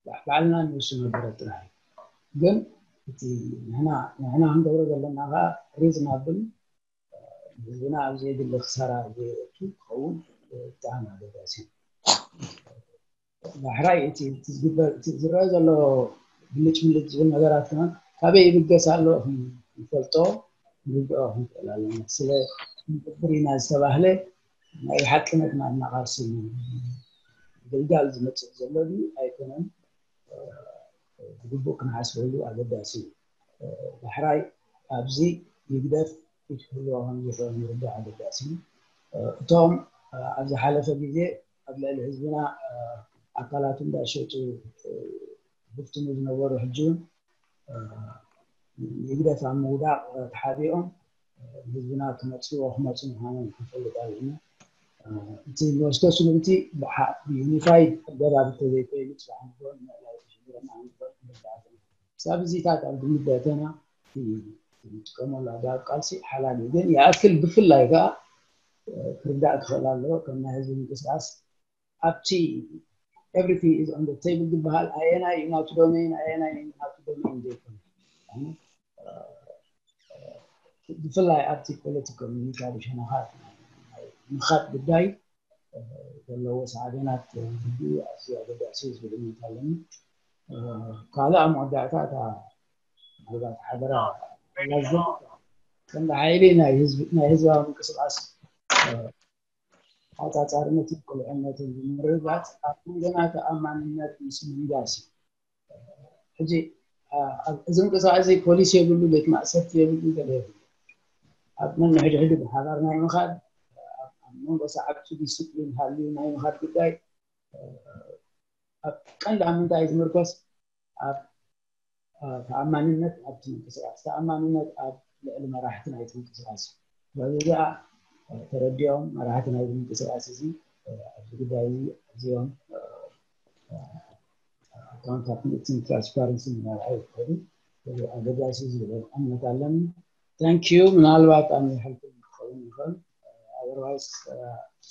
ባዕልና ንውስኖ ደረት ጥራሕ እዩ። ግን እቲ ንሕና ንሕና ክንገብሮ ዘለና ከዓ ሪዝናብል ህዝብና ኣብ ዘይድሊ ክሳራ ዘይእቱ ክኸውን ብጣዕሚ ኣገዳሲ እዩ። ዳሕራይ እቲ ዝረአ ዘሎ ብልጭ ብልጭ ዝብል ነገራት ከ ካበይ ይብገስ ኣሎ ክንፈልጦ ንርድኦ ክንክእል ኣለና። ስለ ንቅብር ኢና ዝተባህለ ናይ ብሓቂ ነትና እናቃልሲ ግልጋል ዝመፅእ ዘሎ ድዩ ኣይኮነን ብግቡእ ክንሓስበሉ ኣገዳሲ እዩ። ዳሕራይ ኣብዚ ይግደፍ ኢድ ክህልዎ ከም ዝኽእል ምርዳእ ኣገዳሲ እዩ። እቶም ኣብ ዝሓለፈ ግዜ ኣብ ልዕሊ ህዝብና ኣካላቱ እንዳሸጡ ዝፍትኑ ዝነበሩ ሕጂ እውን ንህግደፍ ኣብ ምውዳቕ ተሓቢኦም ህዝብና ክመፅዎ ክመፁ ምዃኖም ክንፈልጥ ኣለና። እቲ ንወስዶ ስጉምቲ ብሓ- ብዩኒፋይድ ኣገባብ እንተዘይኮይኑ፣ ጽባሕ ንግሆ ንምዕባይ ክሽግረና ከም ዝኽእል ክንርዳእ ኣለና። ሳብ እዚታት ኣብ ግምት ዘእተና፣ እቲ እንጥቀመሉ ኣገባብ ቃልሲ ሓላል እዩ። ግን ይኣክል ብፍላይ ከኣ፣ እ፣ ክርዳእ ክኽእል ኣለዎ። ከም ናይ ህዝቢ ምንቅስቃስ ኣብቲ everything is on the table ዝበሃል ኣየናይ እዩ ናቱ ዶሜን፣ ኣየናይ እዩ ናቱ ዶሜን ዘይኮነ። ብፍላይ ኣብቲ ፖለቲካዊ ሚሊታሪ ሸነኻት ናይ ምኻድ ጉዳይ፣ እ፣ ዘለዎ ሳዕቤናት፣ እ፣ ኣዝዩ ኣገዳሲ እዩ ዝብል እምነት ኣለኒ። እ፣ ካልእ ኣብ መወዳእታ እታ ምናልባት ሓደራ ላዝም ቀንዲ ሓይሊ ናይ ህዝቢ፣ ናይ ህዝባዊ ምንቅስቃስ፣ እ፣ ተዓጻጻርነትን ቅሉዕነትን ብምርግጋጽ ኣብ መንጎና ተኣማንነት ምስ ምንጋስ እዩ። ሕጂ፣ እ፣ ኣብ እዚ ምንቅስቃስ እዚ ፖሊስ የብሉ፣ ቤት ማእሰርቲ የብሉ፣ ገለ የብሉ። ኣብ ነንሕድሕዱ ብሓባር ናይ ምኻድ፣ ኣብ፣ ኣብ መንጎ ሰዓብቲ ዲስፕሊን ሃልዩ ናይ ምኻድ ጉዳይ፣ እ፣ ኣብ ቀንዲ ኣብ ምንታይ እዩ ዝምርኮስ? ኣብ፣ እ፣ ተኣማንነት ኣብቲ ምንቅስቃስ፣ ተኣማንነት ኣብ ልዕሊ መራሕቲ ናይቲ ምንቅስቃስ እዩ። ስለዚ እዚኣ፣ እ፣ ተረዲኦም መራሕቲ ናይቲ ምንቅስቃስ እዚ፣ እ፣ ኣብዚ ጉዳይ እዚ ኣዝዮም፣ እ፣ እ፣ ኣካውንታብሊቲን ትራንስፓረንሲን ክመርሑ ይኽእሉ። እዚ ኣገዳሲ እዩ ዝብል እምነት ኣለኒ። ታንክ ዩ። ምናልባት ኣነ ይሓልፍ ክኸውን ይኽእል። ኣዘርዋይስ፣ እ፣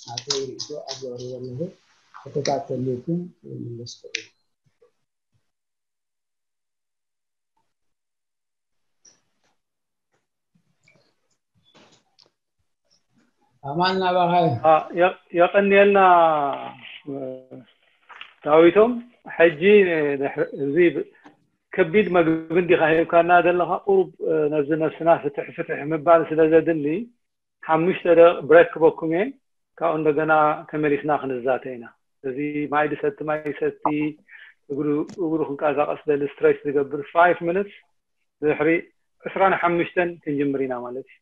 ናተይ ርእይቶ ኣብዚ ኣቕሪበ ኣለኹ። ሕቶታት ተልዩኩም ይምለስ ክእሉ። ኣማን ናባኻ። አ፣ የ-፣ የቐንየልና፣ እ፣ ዳዊቶም። ሕጂ ንድሕሪ እዚ ብ-፣ ከቢድ መግቢ እንዲኻ ሂብካና ዘለኻ፣ ቁሩብ፣ እ፣ ነዚ ነብስና ፍትሕ ፍትሕ ምባል ስለ ዘድሊ፣ ሓሙሽተ ደቂቕ ብሬክ ክበኩም እየ። ካብኡ እንደገና ተመሊስና ክንዛተ ኢና። እዚ ማይ ድሰቲ፣ ማይ ይሰቲ፣ እግሩ፣ እግሩ ክንቀሳቐስ ደሊ፣ ስትሬች ዝገብር ፋይቭ ሚኒትስ፣ ድሕሪ ዕስራን ሓሙሽተን ክንጅምር ኢና ማለት እዩ።